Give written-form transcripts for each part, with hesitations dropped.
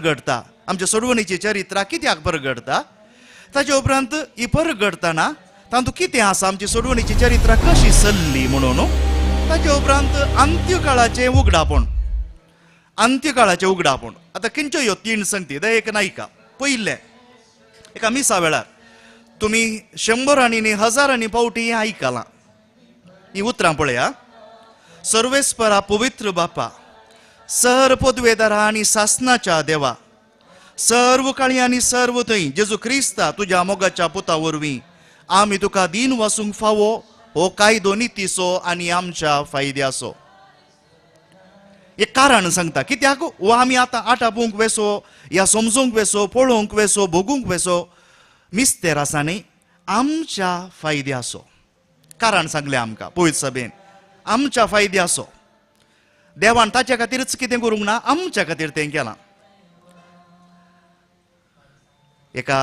परगडटा, आमच्या सोडवणीची चरित्रा कित्याक परगडटा, ताच्या उपरांत ही परगडटना तातूंत कितें आसा, आमची सोडवणीची चरित्रा कशी चल्ली म्हणून. ताच्या उपरांत अंत्यकाळाचें उगडापण, अंत्यकाळाचें उगडापण. आतां खंयच्यो ह्यो तीन संगती दे एक नायिका. पयलें एका मिसा वेळार तुमी शंबरांनी न्ही हजारांनी पावटी आयकलां ही उतरां पळया. सर्वेस्परा पवित्र बापा, सर्व पदवेदारा आनी सासनाच्या देवा, सर्व काळी आनी सर्व थंय जेजू क्रिस्ता तुज्या मोगाच्या पुता वरवीं आमी तुका दीन वासूंक फावो हो कायदो नितीचो आनी आमच्या फायद्याचो. एक कारण सांगता कित्याक हो आमी आतां आटापूंक वेसो या समजूंक वेसो, पळोवंक वेसो, भोगूंक वेसो मिस्तेर आसा न्ही, आमच्या फायद्याचो. कारण सांगलें आमकां पवित्र सभेन, आमच्या फायद्याचो. देवान ताच्या खातीरच कितें करूंक ना, आमच्या खातीर तें केलां. एका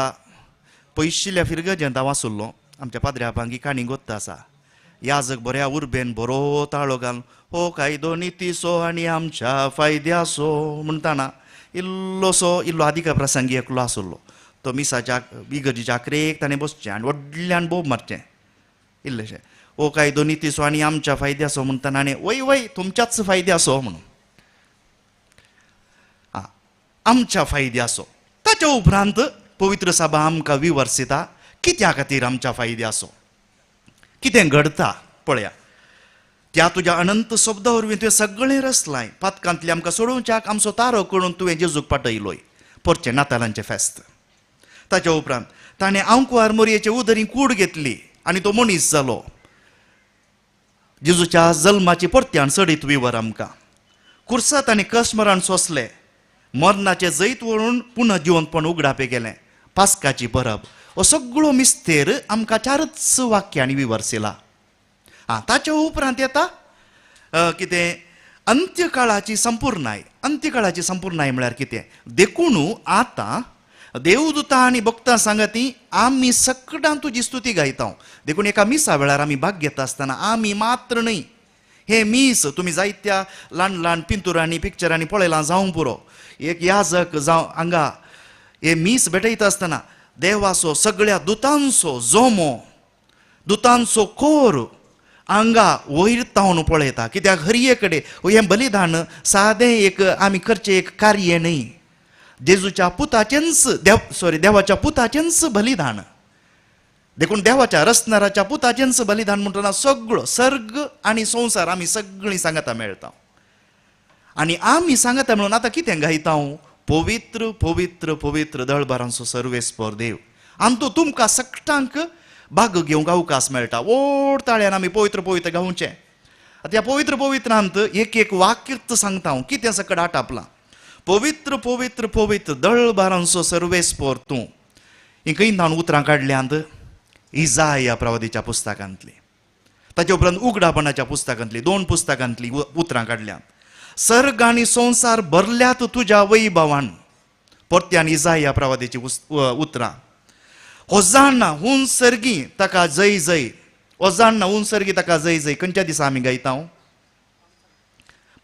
पयशिल्ल्या फिरगजेंत हांव आसुल्लो, आमच्या पाद्र्या पांगी काणी गोत्त आसा. याजक बऱ्या उर्बेन बरो ताळो घालून हो कायदो नितीचो आनी आमच्या फायद्याचो म्हणटाना इल्लोसो इल्लो आदिका प्रसंगी एकलो आसुल्लो. तो मिसाच्या इगर्जीच्या आकरेक ताणें बसचें आनी व्हडल्यान बोब मारचें इल्लेशें, हो कायदो नितीचो आनी आमच्या फायद्याचो म्हणटाना आनी वय वय तुमच्याच फायद्याचो म्हणून, आं आमच्या फायद्याचो. ताच्या उपरांत पवित्र सभा आमकां विवर्सिता कित्या खातीर आमच्या फायद्याचो, कितें घडता पळया. त्या तुज्या अनंत शब्दा वरवीं तुवें सगळें रचलाय, पातकांतलें आमकां सोडोवच्याक आमचो तारो करून तुवें जेजूक पाटयलोय, पोरचें नातालांचें फेस्त. ताच्या उपरांत ताणें आंकवार मोरयेचे उदरी कूड घेतली आनी तो मनीस जालो. जेजूच्या जल्माची परत्यान चडीत विवर आमकां. कुर्सात आनी कस्मरान सोंसले, मरणाचें जैत व्हरून पुनः जिवंतपण उगडापे गेलें, पास्काची परब. हो सगळो मिस्तेर आमकां चारच वाक्यांनी विवर्सिला. आं ताच्या उपरांत येता कितें अंत्यकाळाची संपूर्णाय. अंत्यकाळाची संपूर्णाय म्हळ्यार कितें, देखून आतां देवदूता आनी भक्तां सांगती आमी सकडां तुजी स्तुती गायता. देखून एका मिसा वेळार आमी भाग घेता आसतना आमी मात्र न्हय, हे मीस तुमी जायत्या ल्हान ल्हान पिंतुरांनी पिक्चरांनी पळयलां जावं पुरो, एक याजक जावं हांगा हे मीस भेटयता आसतना देवाचो सगळ्या दुतांचो जोमो, दुतांचो कोर हांगा वयर तावन पळयता. कित्याक हरये कडेन हें बलिदान सादें एक आमी करचें एक कार्य न्हय, जेजूच्या पुताचेंच देव सॉरी देवाच्या पुताचेंच बलिदान. देखून देवाच्या रचणाराच्या पुताचेंच बलिदान म्हणटना सगळो सर्ग आनी संवसार आमी सगळीं सांगाता मेळटा. आनी आमी सांगाता म्हणून आतां कितें गायता, पवित्र पवित्र पवित्र दळबारांचो सर्वेस्पर देव. आनी तुमकां सगटांक भाग घेवंक अवकाश मेळटा. व्हड ताळ्यान आमी पवित्र पवित्र गावचें. आतां ह्या पवित्र पवित्रांत एक एक वाक्य सांगता हांव कितें सकट आटापलां. पवित्र पवित्र पवित्र दळबारांचो सर्वेस्पर तूं, ही खंय धावन उतरां काडल्यांत, इजाया प्रवादीच्या पुस्तकांतली, ताचे उपरांत उगडापणाच्या पुस्तकांतली, दोन पुस्तकांतली उतरां काडल्यांत. सर्ग आनी संवसार भरल्यात तुज्या वैभवान, परत्यान इजाया प्रवादीची उतरां. होजाना हून सर्गी ताका जय जय, होजाना हून सर्गी ताका जय जय. खंयच्या दिसा आमी गायता?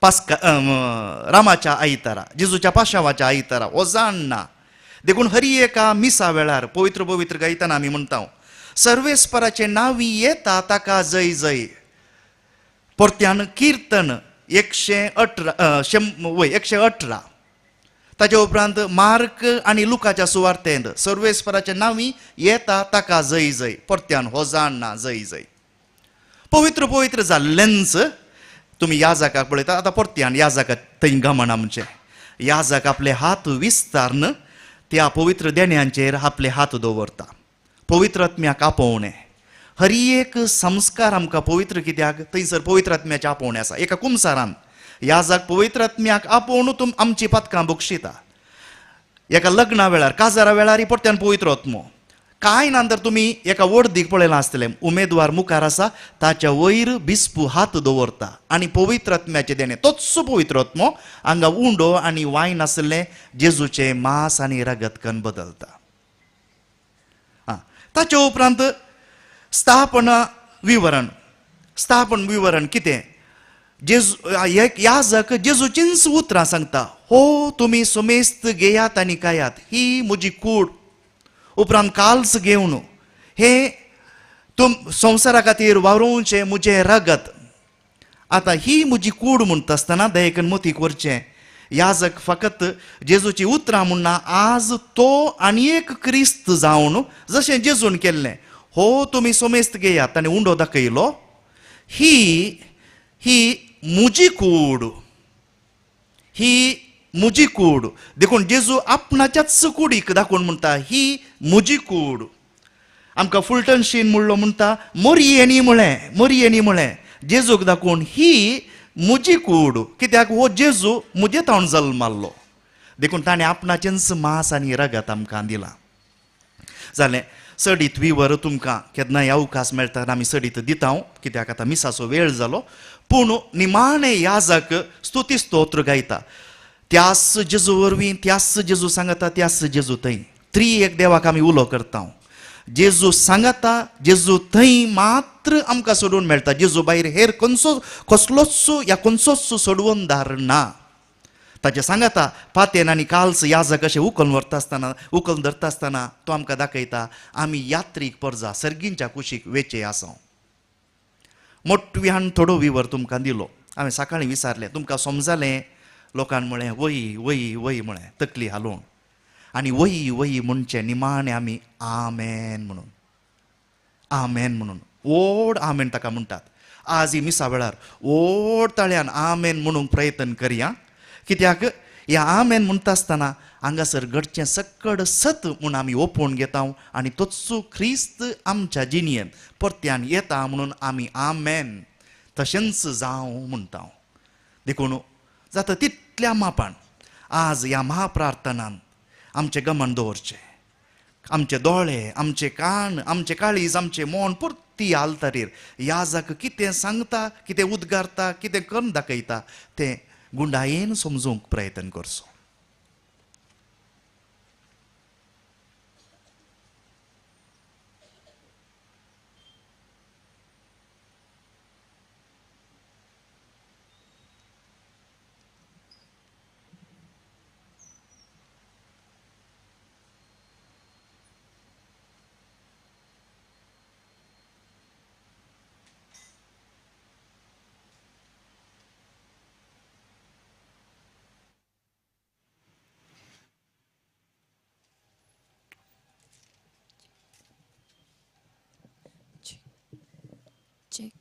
पास्का रामाच्या आयतारा, जेजूच्या पाशावाच्या आयतारा होजाना. देखून हरी एका मिसा वेळार पवित्र पवित्र गायतना आमी म्हणटा सर्वेस्पराचे नांवी येता ताका जय जय. परत्यान किर्तन 118 वय 118. ताच्या उपरांत मार्क आनी लुकाच्या सुवार्तेंत सर्वेस्पराचे नांवी येता ताका जय जय, परत्यान होजाना जय जय. पवित्र पवित्र जाल्लेंच तुमी याजकाक पळयता. आतां परत्यान याजका थंय गमन आमचें, याजक आपले हात विस्तारन त्या पवित्र देण्यांचेर आपले हात दवरता. पवित्र आत्म्याक आपोवणें, हर एक संस्कार आमकां पवित्र कित्याक, थंयसर पवित्र आत्म्याचें आपोवणें आसा. एका कुमसारान याजक पवित्र आत्म्याक आपोवन तुम आमची पातकां बक्षिता. एका लग्ना वेळार काजारा वेळार परत्यान पवित्र आत्मो. कांय ना तर तुमी एका वडदीक पळयलां आसतलें, उमेदवार मुखार आसा ताच्या वयर बिस्पू हात दवरता आनी पवित्र आत्म्याचें देणें, तोच पवित्र आत्मो हांगा उंडो आनी वायन आसलें जेजूचें मांस आनी रगत कन बदलता. आं ताच्या उपरांत स्थापना विवरण. स्थापन विवरण कितें, जेजू याजक जेजूचींच उतरां सांगता, हो तुमी सुमेस्त घेयात आनी खायात, ही म्हजी कूड. उपरांत काल्स घेवन हें तुम संवसारा खातीर वावरोवचें म्हजें रगत. आतां ही म्हजी कूड म्हणटा आसतना दयेकन मतीक व्हरचें, याजक फकत जेजूची उतरां म्हणना, आज तो आनी एक क्रिस्त जावन जशें जेजून केल्लें, हो तुमी सोमेस्त घेयात, ताणें उंडो दाखयलो, ही ही म्हजी कूड, ही म्हजी कूड. देखून जेजू आपणाच्याच कुडीक दाखोवन म्हणटा ही म्हजी कूड. आमकां फुलटन शीन म्हणलो म्हणटा मोरयेनी म्हळें, मोरयेनी म्हळें जेजूक दाखोवन ही म्हजी कूड, कित्याक हो जेजू म्हजे तावन जल्माल्लो. देखून ताणें आपणाचेंच मांस आनी रगत आमकां दिलां. जालें सडीत विवर तुमकां केन्नाय अवकाश मेळटा आमी सडीत दिता, कित्याक आतां मिसाचो वेळ जालो. पूण निमाणें याजक स्तुती स्तोत्र गायता, त्यास जेजू वरवीं, त्यास जेजू सांगता, त्यास जेजू थंय त्री एक देवाक आमी उलो करता. जेजू सांगता, जेजू थंय मात्र आमकां सोडून मेळटा, जेजू भायर हेर खंयचो कसलोच या खंयचोच सोडवणदार ना. ताचें सांगता पातेन आनी काल्स याजक अशें उखल व्हरता आसतना, उखल धरता आसतना तो आमकां दाखयता आमी यात्रीक परजा सर्गींच्या कुशीक वेचे आसा. मोटव्यान थोडो विवर तुमकां दिलो. हांवें सकाळीं विचारलें तुमकां समजालें? लोकान म्हळें वय वय वय म्हळें तकली हालोवन, आनी वय वय म्हणचें निमाणें आमी आमेन म्हणून, आमेन म्हणून व्हड आमेन ताका म्हणटात. आज ही मिसा वेळार व्हड ताळ्यान आमेन म्हणूंक प्रयत्न करया, कित्याक ह्या आमेन म्हणटा आसतना हांगासर घडचें सकड सत म्हूण आमी ओपोवन घेता आनी तोच क्रिस्त आमच्या जिणेंत परत्यान येता म्हणून आमी आमेन तशेंच जावं म्हणटा. देखून जाता तितल्या मापान आज ह्या महाप्रार्थनान आमचें गमन दवरचें, आमचे दोळे, आमचे कान, आमचे काळीज, आमचें मन परती आल्तारीर याजक कितें सांगता, कितें उद्गारता, कितें करून दाखयता तें गुंडायेन समजूंक प्रयत्न करचो. Check.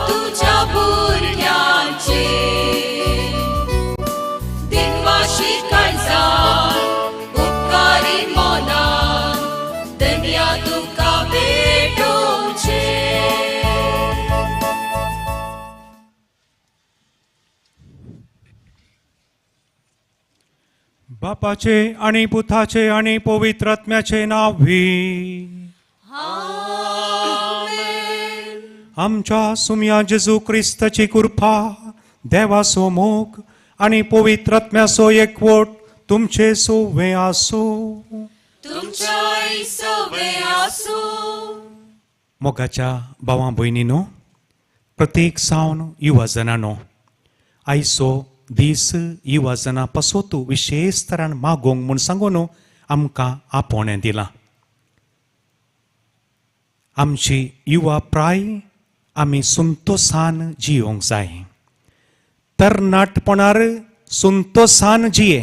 तुझ्या भुरग्यांचे दिनवाशी. बापाचे आनी पुताचे आनी पवित्र आत्म्याचे नांव भी। आमच्या सुम्या जेजू क्रिस्ताची कृपा, देवाचो मोग आनी पवित्र आत्म्याचो एकवट तुमचे सोवे आसूं। तुमच्याय सोवे आसूं। मोगाच्या भावां भयणीनो, प्रत्येक सावन युवा जणांनो, आयचो दीस युवा जणां पासत विशेष तरान मागोवंक म्हूण सांगून आमकां आपोवणें दिलां। आमची युवा प्राय आमी संतोसान जियोंक जाय। तरणाटपणार संतोसान जिये,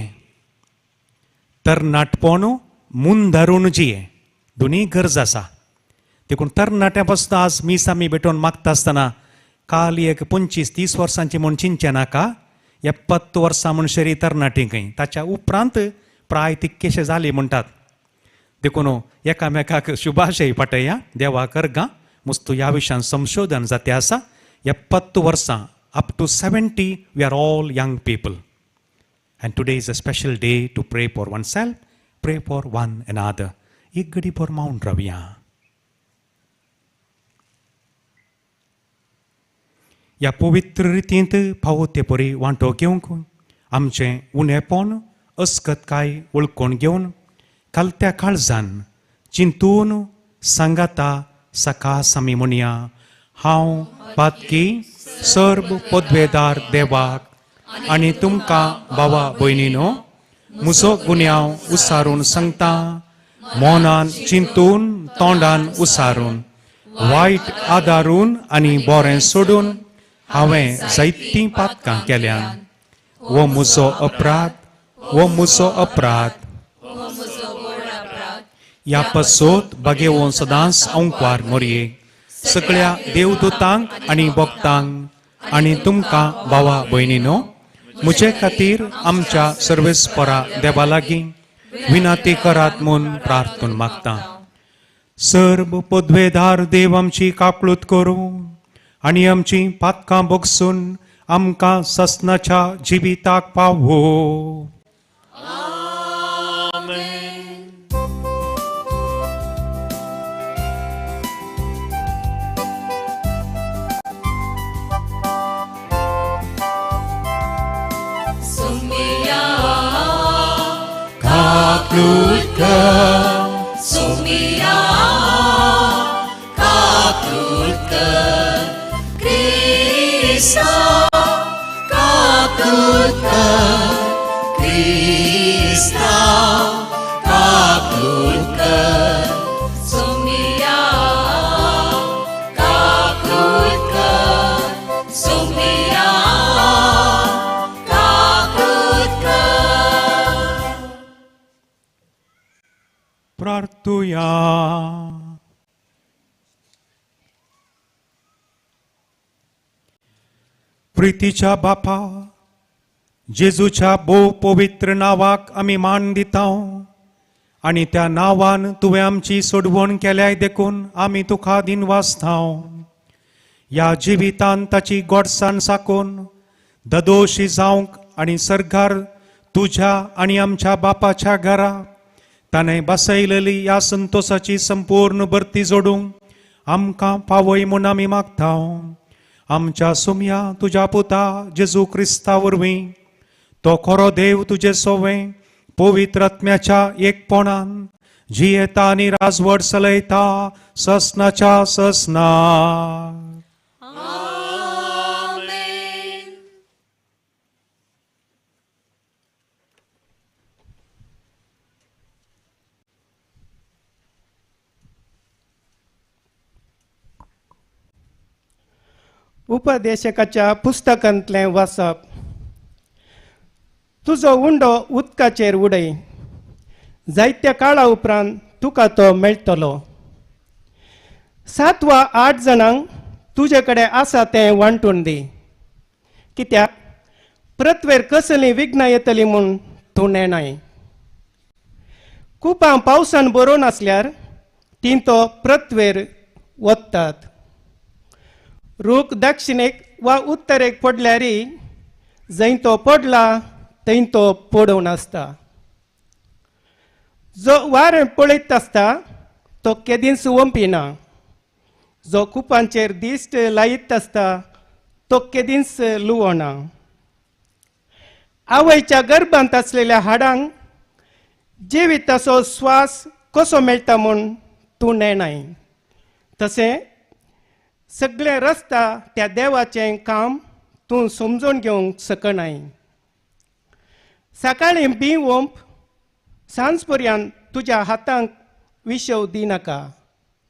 तरणाटपण मुंदारून जिये, दोनूय गरज आसा। देखून तरणाट्यां पासून आज मीस आमी भेटोवन मागता आसतना काल एक 25-30 वर्सांची म्हूण चिंतचें नाका, 70 वर्सां म्हूण शरी तरणाटी खंय, ताच्या उपरांत प्राय तितकेशे जाली म्हणटात। देखून एकामेकाक शुभाशय पाटया, देवा करगा मुस्तू ह्या विशयान संशोधन जाते आसा। 70 वर्सां up to 70 we are all young people and today is a special day to pray for oneself, pray for one another. एक घडी भर मावन रावया। ह्या पवित्र रितींत फावो ते परी वांटो घेवंक आमचें उणेपण अस्कतकाय वळखून घेवन कालत्या काळजान चिंतून सांगाता सकास आमी म्हणया, हांव पातकी सर्व पदवेदार देवाक आनी तुमकां भावा भयणीनो म्हजो गुन्यांव उसारून सांगता, मनान चिंतून तोंडान उसारून वायट आदारून आनी बरें सोडून हांवें जायतीं पातकां केल्यान। हो म्हजो अपराध, हो म्हजो अपराध। ह्या पासत बागेवन सदांच अंकवार मोरये सगळ्या देवदूतांक आनी भक्तांक आनी तुमकां भावा भयणीनो म्हजे खातीर आमच्या सर्वेस्परा देवा लागीं विनंती करात म्हूण प्रार्थना मागता। सर्व पदवेदार देव आमची काकळूत करूं आनी आमची पातकां बगसून आमकां ससनाच्या जिविताक पावो। Sumia kaklutke Krista kaklutke Krista kaklutke Sumia kaklutke Sumia kaklutke. प्रार्थुया। प्रितीच्या बापा, जेजूच्या भोव पवित्र नांवाक आमी मान दिता आनी त्या नांवान तुवें आमची सोडवण केल्याय देखून आमी तुका दिनवासता। ह्या जिवितान ताची गोडसाण साकून ददोशी जावंक आनी सरकार तुज्या आनी आमच्या बापाच्या घरा ताणें बसयलेली ह्या संतोसाची संपूर्ण भरती जोडूंक आमकां पावय म्हूण आमी मागता। आमच्या सुमया तुज्या पुता जेजू क्रिस्ता वरवीं तो खरो देव तुजे सोवें पवित्र आत्म्याच्या एकपणान जियेता आनी राजवट चलयता ससनाच्या ससना। उपदेशकाच्या पुस्तकांतलें वाचप। तुजो उंडो उदकाचेर उडय, जायत्या काळा उपरांत तुका तो मेळटलो। 7 वा 8 जाणांक तुजे कडेन आसा तें वांटून दी, कित्याक पृथ्वेर कसलीं विघ्नां येतलीं म्हूण तूं नेणाय। कुपां पावसान बरोवन आसल्यार तीं तो पृथ्वेर वतात। रूख दक्षिणेक वा उत्तरेक पडल्यारी जंय तो पडला थंय तो पडून आसता। जो वारें पळयत आसता तो केदींच वंपिना, जो कुपांचेर दिश्ट लायत आसता तो केदींच लुवना। आवयच्या गर्भांत आसलेल्या हाडांक जिविताचो स्वास कसो मेळटा म्हूण तूं नेणाय, तशें सगळें रस्ता त्या देवाचें काम तूं समजून घेवंक शकनाय। सकाळीं बी ओंप सांज पर्यंत तुज्या हातांक विशव दिनाका,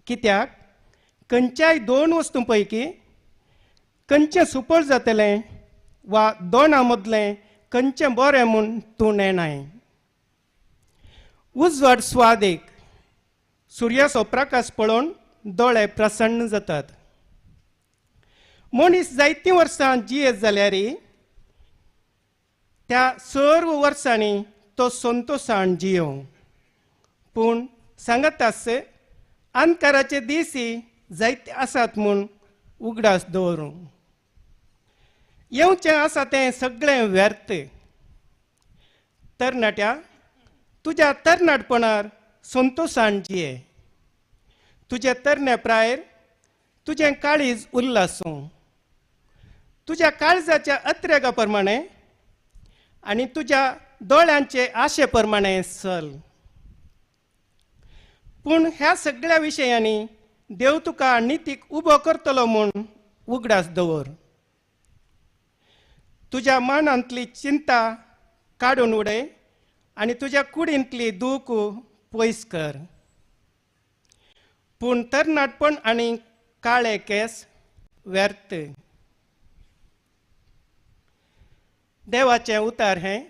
कित्याक खंयच्याय दोन वस्तूं पैकी खंयचें सुपळ जातलें वा दोना मदलें खंयचें बरें म्हूण तूं नेणाय। उजवाड स्वादेक सुर्याचो प्रकाश पळोवन दोळे प्रसन्न जातात। मनीस जायतीं वर्सां जियेत जाल्यार त्या सर्व वर्सांनी तो संतोशान जियों, पूण सांगत आसचे अंधकाराचे दीसय जायते आसात म्हूण उगडास दवरूं। येवचें आसा तें सगळें व्यर्थ। तरणाट्या तुज्या तरणाटपणार संतोशान जिये, तुजे तरणे प्रायर तुजें काळीज उल्लासूं, तुज्या काळजाच्या अत्रेगा प्रमाणे आनी तुज्या दोळ्यांचे आशे प्रमाणे चल। पूण ह्या सगळ्या विशयांनी देव तुका नितीक उबो करतलो म्हूण उगडास दवर। तुज्या मनांतली चिंता काडून उडय आनी तुज्या कुडींतली दूख पयस कर। पूण तरणाटपण आनी काळे केंस व्यर्थ। देवाचें उतार हें।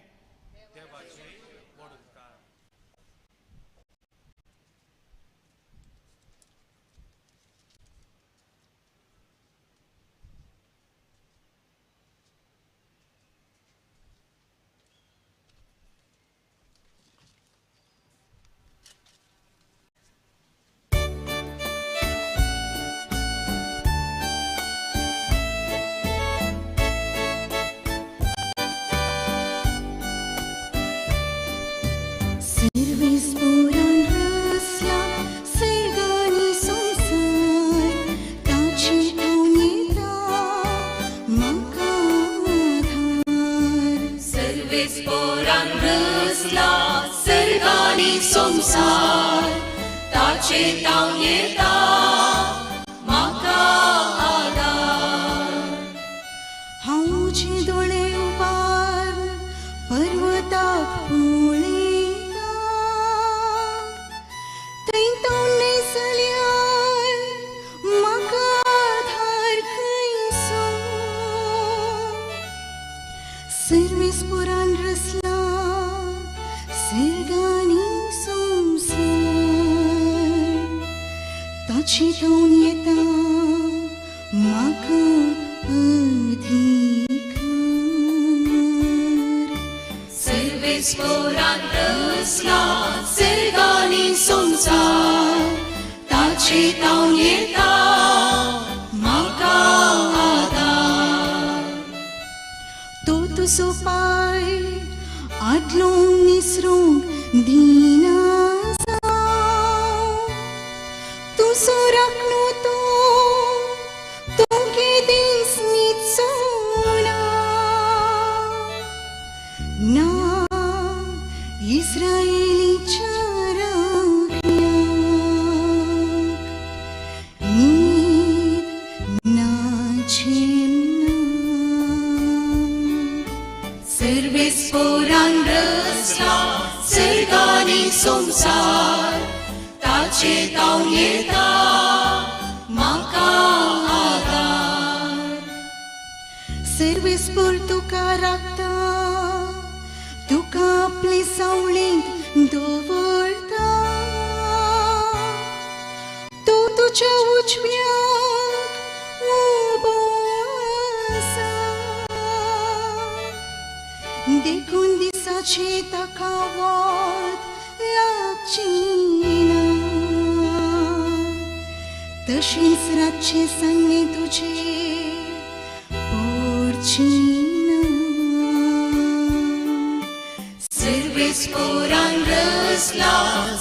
Service सर्वेस पोरान रचला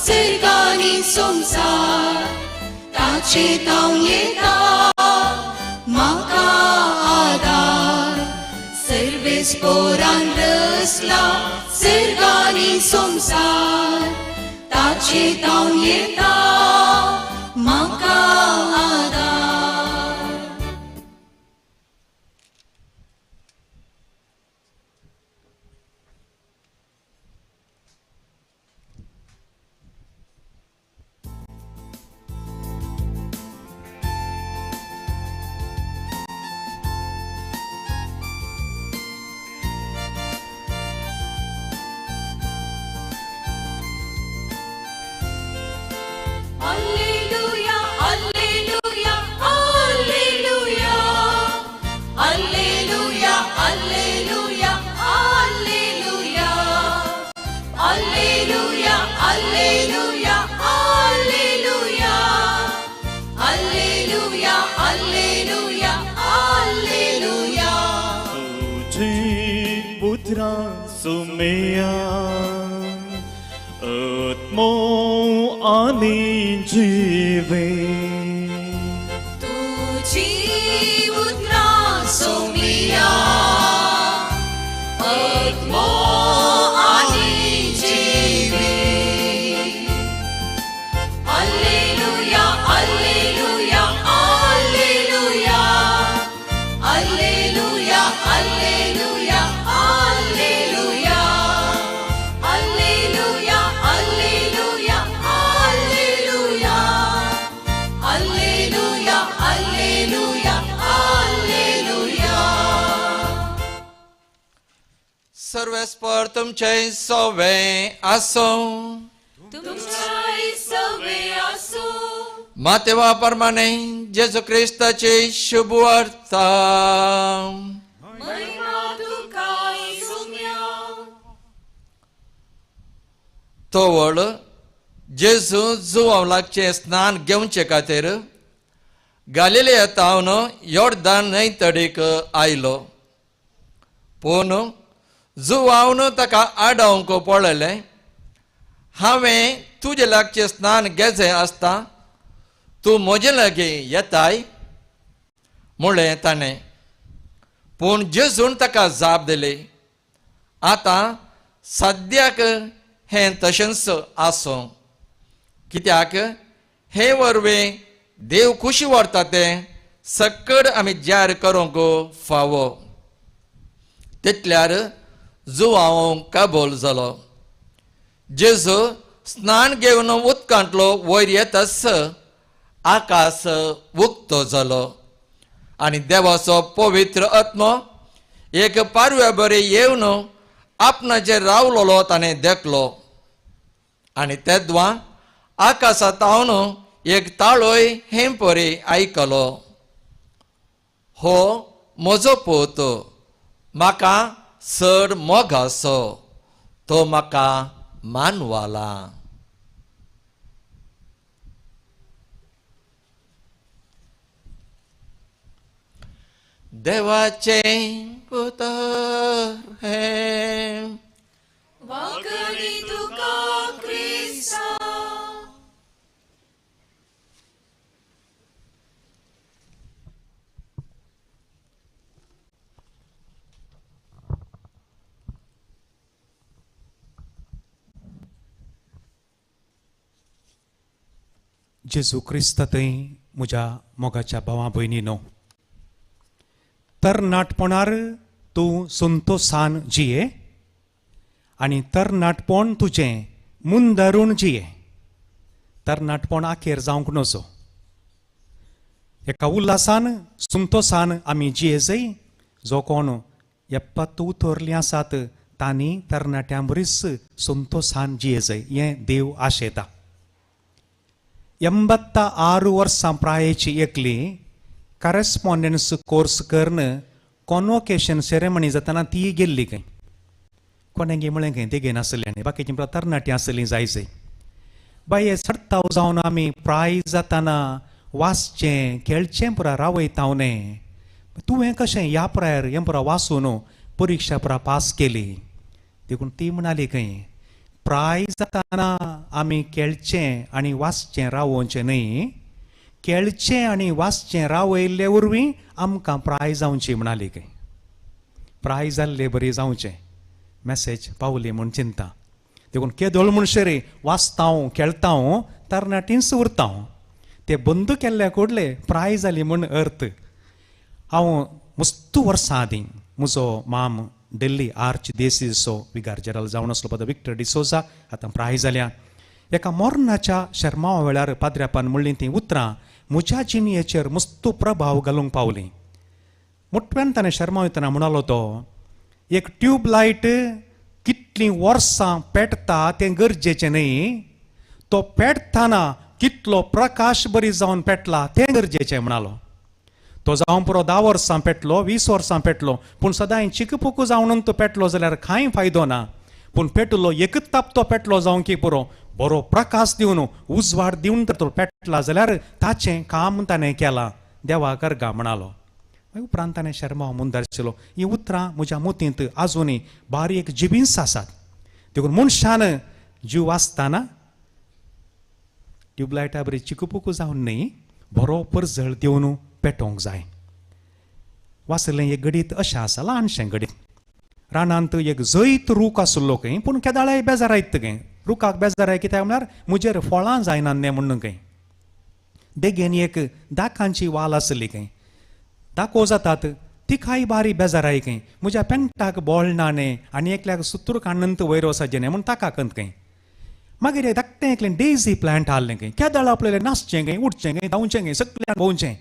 सर्गानी संवसार ताचे तावन येता म्हाका आदार सर्वेस पोरान रचला सर्गानी संवसार ताचे तावन येता म्हाका आदार. Alleluia, Alleluia, Alleluia, Alleluia, Alleluia, Alleluia, Alleluia, Alleluia, Alleluia, Alleluia, Alleluia, Alleluia. तुझी पुत्रा सुमेया आत्मो आनी जीवे तुझी उतरा सोमिया आत्मो आनी जीवे. Alleluia, Alleluia, Alleluia, Alleluia, Alleluia, Alleluia, Alleluia, Alleluia, Alleluia, Alleluia, Alleluia, Alleluia. सर्वेस्पर तुमचे सवे आसूं. तुमच्याय सवे आसूं. मातेवा प्रमाणे जेजू क्रिस्ताची शुभ वार्ता. महिमा तुका सुम्या. तवळ जेजू जुवांव लागचें स्नान घेवचे खातीर गालिलेया तावन योर्दान न्हंय तडीक आयलो. पूण जुवावन ताका आडावंक पळयलें. हांवें तुजे लागचें स्नान घेचें आसता, तूं म्हजे लागीं येताय म्हणलें ताणें. पूण जेजून ताका जाप दिली, आतां सद्याक हें तशेंच आसूं, कित्याक हे वरवीं देव खुशी व्हरता तें सक्कड आमी जाहीर करूंक फावो. तितल्यार जुवांव कबूल जालो. जेजू स्नान घेवन उदकांतलो वयर येताच आकाश उक्तो जालो आनी देवाचो पवित्र आत्मो एक पारव्या बरी येवन आपणाचेर रावलोलो ताणें देखलो. आनी तेद्वां आकाशांत तावन एक ताळोय हे परी आयकलो, हो म्हजो पूत, म्हाका चड मोग आसो, तो म्हाका मानवाला. देवाचें उतर हें. वाकणी तुका क्रिस्ता. जेजू क्रिस्ता थंय म्हज्या मोगाच्या भावा भयणीनो, तरणाटपणार तूं संतोसान जिये आनी तरणाटपण तुजें मुंदरून जिये. तरणाटपण आखेर जावंक नजो. एका उल्हासान संतोसान आमी जिये जय. जो कोण एप्पत उतरलीं आसात तांणी तरणाट्यां बरीच संतोसान जिये जय हें देव आशेता. 86 वर्सां प्रायेची एकली करस्पॉन्डन्स कोर्स करून कॉन्वोकेशन सेरेमनी जातना ती गेल्ली खंय. कोणें म्हळें खंय ते घेनासलें आनी बाकीचीं तरणाटीं आसलीं जाय जय. बाये चडताव जावन आमी प्राय जातना वाचचें खेळचें पुरा रावयता न्ही, तुवें कशें ह्या प्रायर हें पुरा वाचून परिक्षा पुरा पास केली. देखून ती म्हणाली खंय, प्राय जाताना आमी खेळचें आनी वाचचें रावोवचें न्हय, खेळचें आनी वाचचें रावयल्ले वरवीं आमकां प्राय जावची म्हणाली खंय. प्राय जाल्ले बरी जावचें मॅसेज पावली म्हूण चिंता. देखून केदोळ म्हणसर वाचता खेळटा तरणाटींच उरता, ते बंद केल्ल्या कोडले प्राय जाली म्हूण अर्थ. हांव मस्तू वर्सां आदीं म्हजो माम दिल्ली आर्च देसीचो विगार जेनरल जावन आसलो पद विक्टर डिसोजा, आतां प्राय जाल्या. एका मोरनाच्या शर्मावा वेळार पाद्र्यापान म्हणलीं तीं उतरां म्हज्या जिणयेचेर मस्तू प्रभाव घालूंक पावलीं. मोटव्यान ताणें शर्माव येतना म्हणालो तो, एक ट्यूबलायट कितलीं वर्सां पेटता तें गरजेचें न्हय, तो पेटतना कितलो प्रकाश बरी जावन पेटला तें गरजेचें म्हणालो. तो जावन पुरो 10 वर्सां पेटलो, 20 वर्सां पेटलो, पूण सदांय चिकपुकू जावन तो पेटलो जाल्यार कांय फायदो ना. पूण पेटलो एकच ताप तो पेटलो जावं की पुरो बरो प्रकाश दिवन उजवाड दिवन तर तो पेटला जाल्यार ताचें काम ताणें केलां, देवा करगा म्हणालो. मागीर उपरांत ताणें शर्मा मुंदारशिलो. हीं उतरां म्हज्या मोतींत आजुनूय बारीक जिबींस आसात. देखून मनशान जीव आसतना ट्यूबलायटा बरी चिकपुकू जावन न्हय, बरो परजळ दिवन पेटोवंक जाय. वाचलें एक घडीत अशें आसा, ल्हानशें घडीत. रानांत एक जैत रूख आसलो खंय, पूण केदाळाय बेजारायत खंय. रुखाक बेजाराय कित्याक म्हळ्यार म्हजेर फळां जायना न्ही म्हणून खंय. देगेन एक दाकांची वाल आसली खंय, दाको जातात तिकाय बारी बेजाराय खंय, म्हज्या पेंटाक बोळ ना न्ही आनी एकल्याक सुतूर काडून वयर वचचें न्ही म्हूण ताका कंत खंय. मागीर एक धाकटें एकलें डेजी प्लांट हाडलें खंय, केदाळ आपलें नाचचें खंय, उठचें खंय, धांवचें खंय, सगळ्यान भोंवचें.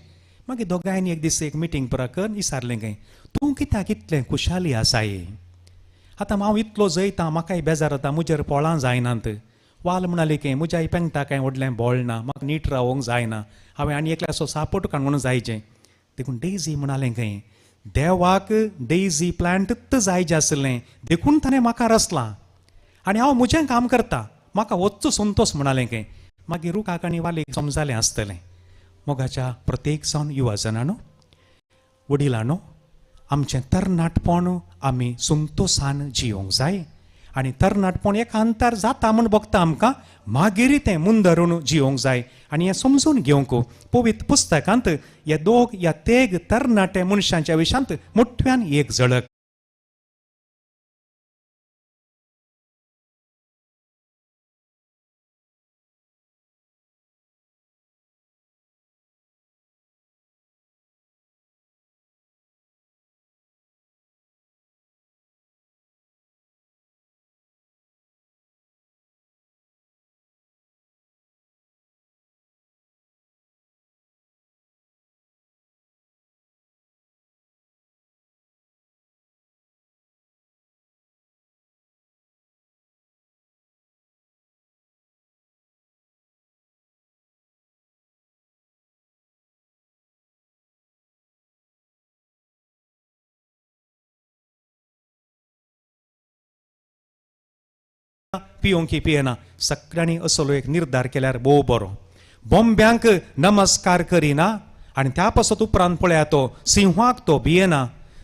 मागीर दोगांयनी एक दीस एक मिटींग पुरा करून विचारलें खंय, तूं कित्याक इतलें खुशाली आसाय? आतां हांव इतलो जयता, म्हाकाय बेजार जाता, म्हजेर फळां जायनात. वाल म्हणाली खंय, म्हज्या पेंगटा कांय व्हडलें बोळ ना, म्हाका नीट रावोंक जायना, हांवें आनी एकल्याचो सापोर्ट काडून जायचें. देखून डेजी म्हणालें खंय, देवाक डेजी प्लांटूच जायचें आसलें देखून ताणें म्हाका रचलां आनी हांव म्हजें काम करता, म्हाका वच्चो संतोश म्हणालें खंय. मागीर रुखाक आनी वालीक समजालें आसतलें. मोगाच्या प्रत्येक जावन युवा जणांनो, वडिलांनो, आमचें तरणाटपण आमी संतोशान जियोंक जाय आनी तरणाटपण एका अंतर जाता म्हूण भोगता आमकां, मागीर तें मुंदरून जियोंक जाय. आनी हें समजून घेवंक पवित्र पुस्तकांत ह्या दोग ह्या तेग तरणाटे मनशांच्या विशांत मोठ्यान एक झळक. पियोंक की पियेना, सगळ्यांनी असलो एक निर्धार केल्यार भोव बरो. बोंब्यांक नमस्कार करिना आनी त्या पासत उपरांत पळया तो सिंहाक तो भियेना,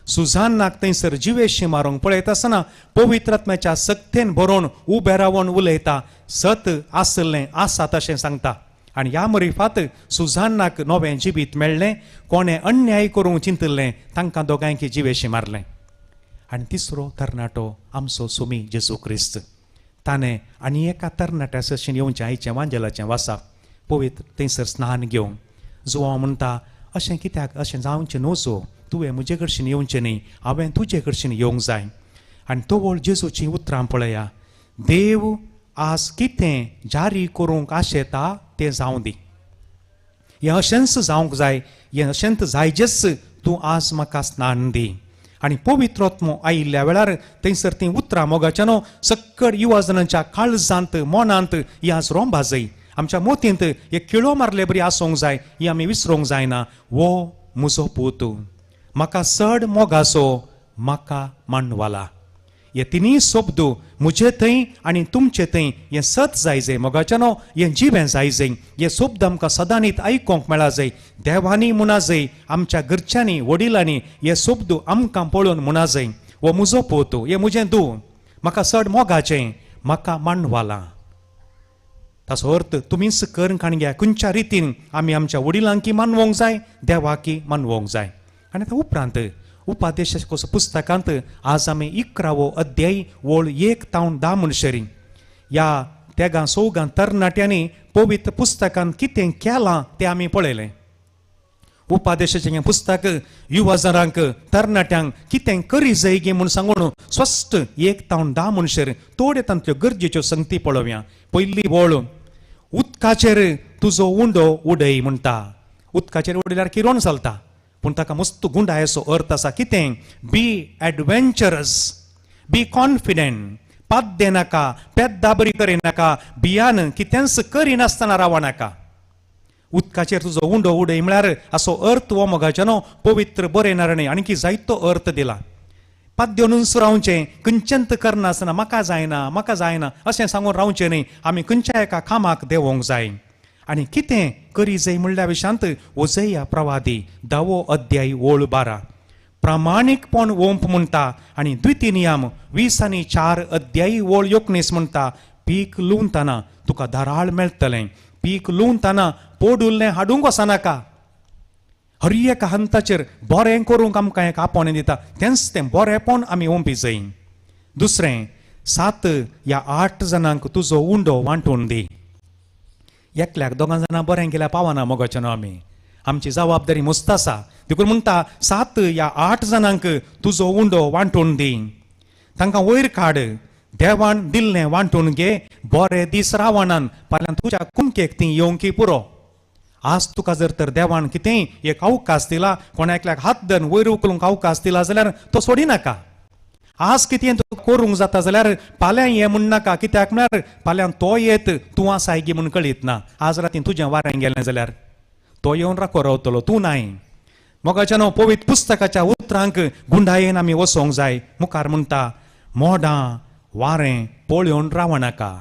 सुजानाक थंयसर जिवेशी मारूंक पळयता आसतना पवित्र आत्म्याच्या सक्तेन बरोवन उबें रावन उलयता, सत आसलें आसा तशें सांगता. आनी ह्या मरिफात सुजानाक नवें जिवीत मेळ्ळें, कोणें अन्याय करूंक चिंतिल्लें तांकां दोगांयकी जिवेशी मारलें. आनी तिसरो तरणाटो आमचो सुमी जेजू क्रिस्त, ताणें आनी एका तरणाट्या सशीन येवचें आयचें वांजेलाचें वासा पवित्र थंयसर स्नान घेवन. जुवांव म्हणटा, अशें कित्याक, अशें जावचें न्हू जो, तुवें म्हजे कडशीन येवचें न्ही, हांवें तुजे कडशीन येवंक जाय. आनी तवळ जेजूचीं उतरां पळया, देव आज कितें जारी करूंक आशेता तें जावं दी, हें अशेंच जावंक जाय, हें अशेंच जायजेच, तूं आज म्हाका स्नान दी. आनी पवित्र आत्मो आयिल्ल्या वेळार थंयसर तीं उतरां मोगाच्या न्हू सक्कड युवाजनांच्या काळजांत मनांत ही आज रोंबा जाय, आमच्या मोतींत एक किळो मारले बरी आसूंक जाय, ही आमी विसरूंक जायना. वो म्हजो पूत, म्हाका चड मोगाचो, म्हाका मांडवाला. हे तिनूय शब्द म्हजे थंय आनी तुमचे थंय हें सत जाय जाय मोगाच्या न्हू, हें जिवें जाय जाय, हे शब्द आमकां सदांनीत आयकोंक मेळा जाय. देवांनी म्हणा जाय, आमच्या घरच्यांनी वडिलांनी हे शब्द आमकां पळोवन म्हणा जाय, हो म्हजो पूत, हें म्हजें दू, म्हाका चड मोगाचें, म्हाका मांडवालां. ताचो अर्थ तुमीच करून काण घ्या खंयच्या रितीन आमी आमच्या वडिलांकी मानवोंक जाय, देवाकी मानवोंक जाय. आनी आतां उपरांत उपादेश पुस्तकांत आज आमी 11वो अध्याय ओळ 1 तावन 10 म्हणशेरी ह्या तेगां चौगां तरणाट्यांनी पवित्र पुस्तकांत कितें केलां तें आमी पळयलें. उपादेशाचें हें पुस्तक युवा जणांक तरणाट्यांक कितें करी जाय गे म्हूण सांगून स्पश्ट 1 तावन 10 म्हणशेर थोड्यो तांतल्यो गरजेच्यो संगती पळोवया. पयली वळ, उदकाचेर तुजो उंडो उडय म्हणटा. उदकाचेर उडयल्यार किरोण चलता, पूण ताका मस्त गुंडायेचो अर्थ आसा कितें? बी एडवेंचरस, बी कॉन्फिडंट. पाद्दे नाका, पेद्दा बरी करिनाका, भियान कितेंच करिनासतना रावनाका. उदकाचेर तुजो उंडो उडय म्हळ्यार असो अर्थ हो मोगाच्यानो पवित्र बरयणारांनी आणखी जायतो अर्थ दिला. पाद्योनूच रावचें, खंयचेंत करनासतना म्हाका जायना म्हाका जायना अशें सांगून रावचें न्ही. आमी खंयच्या एका कामाक देंवोंक जाय. आनी कितें करी जाय म्हणल्या विशांत ओजया प्रवादी 10वो अध्याय ओळ 12 प्रामाणीकपण ओंप म्हणटा. आनी द्वितीय नियम 20 आणि 4 अध्यायी ओळ 19 म्हणटा, पीक लुवतना तुका धाराळ मेळटलें, पीक लुवतना पोडुल्लें हाडूंक वचनाका. हर एका हंताचेर बरें करूंक आमकां एक आपोवणें दिता, तेंच तें बरेंपण आमी ओंपी जाय. दुसरें, 7 या 8 जाणांक तुजो उंडो वांटून दी. एकल्याक दोगां जाणां बरें केल्यार पावना मोगाचें न्हू, आमी आमची जबाबदारी मस्त आसा. देखून म्हणटा 7 या 8 जाणांक तुजो उंडो वांटून दी, तांकां वयर काड, देवान दिल्लें वांटून घे, बरे दीस रावणान फाल्यां तुज्या कुमकेक ती येवंकी पुरो. आज तुका जर तर देवान कितेंय एक अवकाश दिला, कोणा एकल्याक हात धरून वयर उखलूंक अवकाश दिला जाल्यार तो सोडिनाका. आज कितें तुका करूंक जाता जाल्यार फाल्यां ये म्हणनाका, कित्याक म्हळ्यार फाल्यां तो येत तूं आसाय गी म्हूण कळीत ना. आज रातीन तुजें वारें गेलें जाल्यार तो येवन राखो रावतलो, तूं नाय. मोगाच्या न्हू पवित्र पुस्तकाच्या उतरांक गुंडायेन आमी वचोंक जाय. मुखार म्हणटा मोडां वारें पळोवन रावनाका.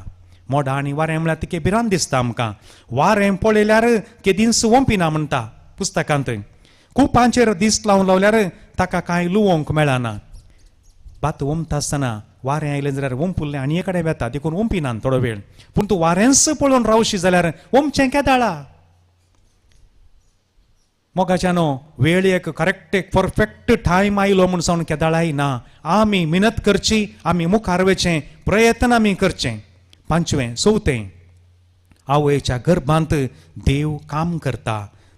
मोडां आनी वारें म्हळ्यार तिके भिरांत दिसता आमकां. वारें पळयल्यार केदींच वोंपिना म्हणटा पुस्तकांत. कुपांचेर दीस लावन लावल्यार ताका कांय लुवोंक मेळना. भात ओमता आसतना वारें आयलें जाल्यार ओंपुल्लें आनी कडेन वेता, देखून ओंपिना थोडो वेळ. पूण तूं वारेंच पळोवन रावशी जाल्यार ओमचें केदाळा. मोगाच्यानो वेळ एक करेक्ट एक परफेक्ट टायम आयलो म्हूण सांगून केदाळाय ना. आमी मिनत करची, आमी मुखार वचचें, प्रयत्न आमी करचें. पांचवें, चवथें, आवयच्या गर्भांत देव काम करता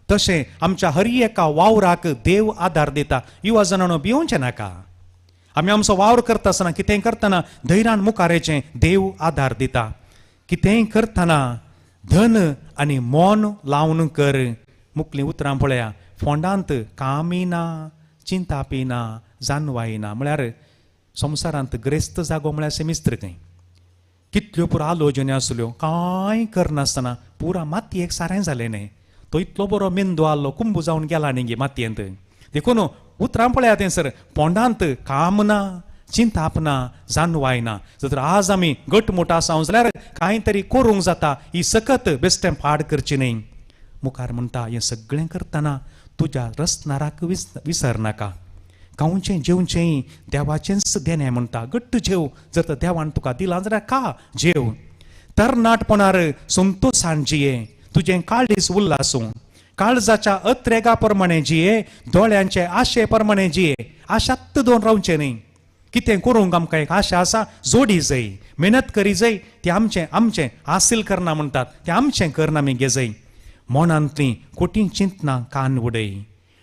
तशें आमच्या हर एका वावराक देव आदार दिता. युवा जाणांनो भिवचें नाका. आमी आमचो वावर करता आसतना कितेंय करतना धैर्यान मुखार येचें, देव आदार दिता. कितेंय करतना धन आनी मन लावन कर. मुखलीं उतरां पळया, फोंडांत कामय ना, चिंतापी ना, जानवाय ना. म्हळ्यार संवसारांत ग्रेस्त जागो म्हळ्यार सेमिस्त्र खंय. कितल्यो पुरो आलोचन्यो आसल्यो, कांय करनासतना पुरा मातयेक सारें जालें न्ही. तो इतलो बरो मेंदू आहलो, कुंबू जावन गेला न्ही गे मातयेंत. देखून उतरां पळया थंयसर, पोंडांत काम ना, चिंताप ना, जानवाय ना. जर आज आमी घटमूट आसा जाल्यार कांय तरी करूंक जाता. ही सकत बेश्टें पाड करची न्ही. मुखार म्हणटा हें सगळें करतना तुज्या रसनाराक विसरनाका. खावचें जेवचें देवाचेंच देणें म्हणटा. घट्ट जेव, जर तर देवान तुका दिलां जाल्यार खा जेव. तरणाटपणार संतोशान जिये, तुजें काळीज उल्लासूं. काळजाच्या अत्रेगा प्रमाणे जिये, दोळ्यांचे आशे प्रमाणे जिये. आशात्त दोन रावचें न्ही. कितें करूंक आमकां एक आशा आसा, जोडी जाय, मेहनत करी जाय, तें आमचें आमचें हासील करना म्हणटात, तें आमचें करना आमी घेजय. मनांतलीं कोटी चिंतनां कान उडय.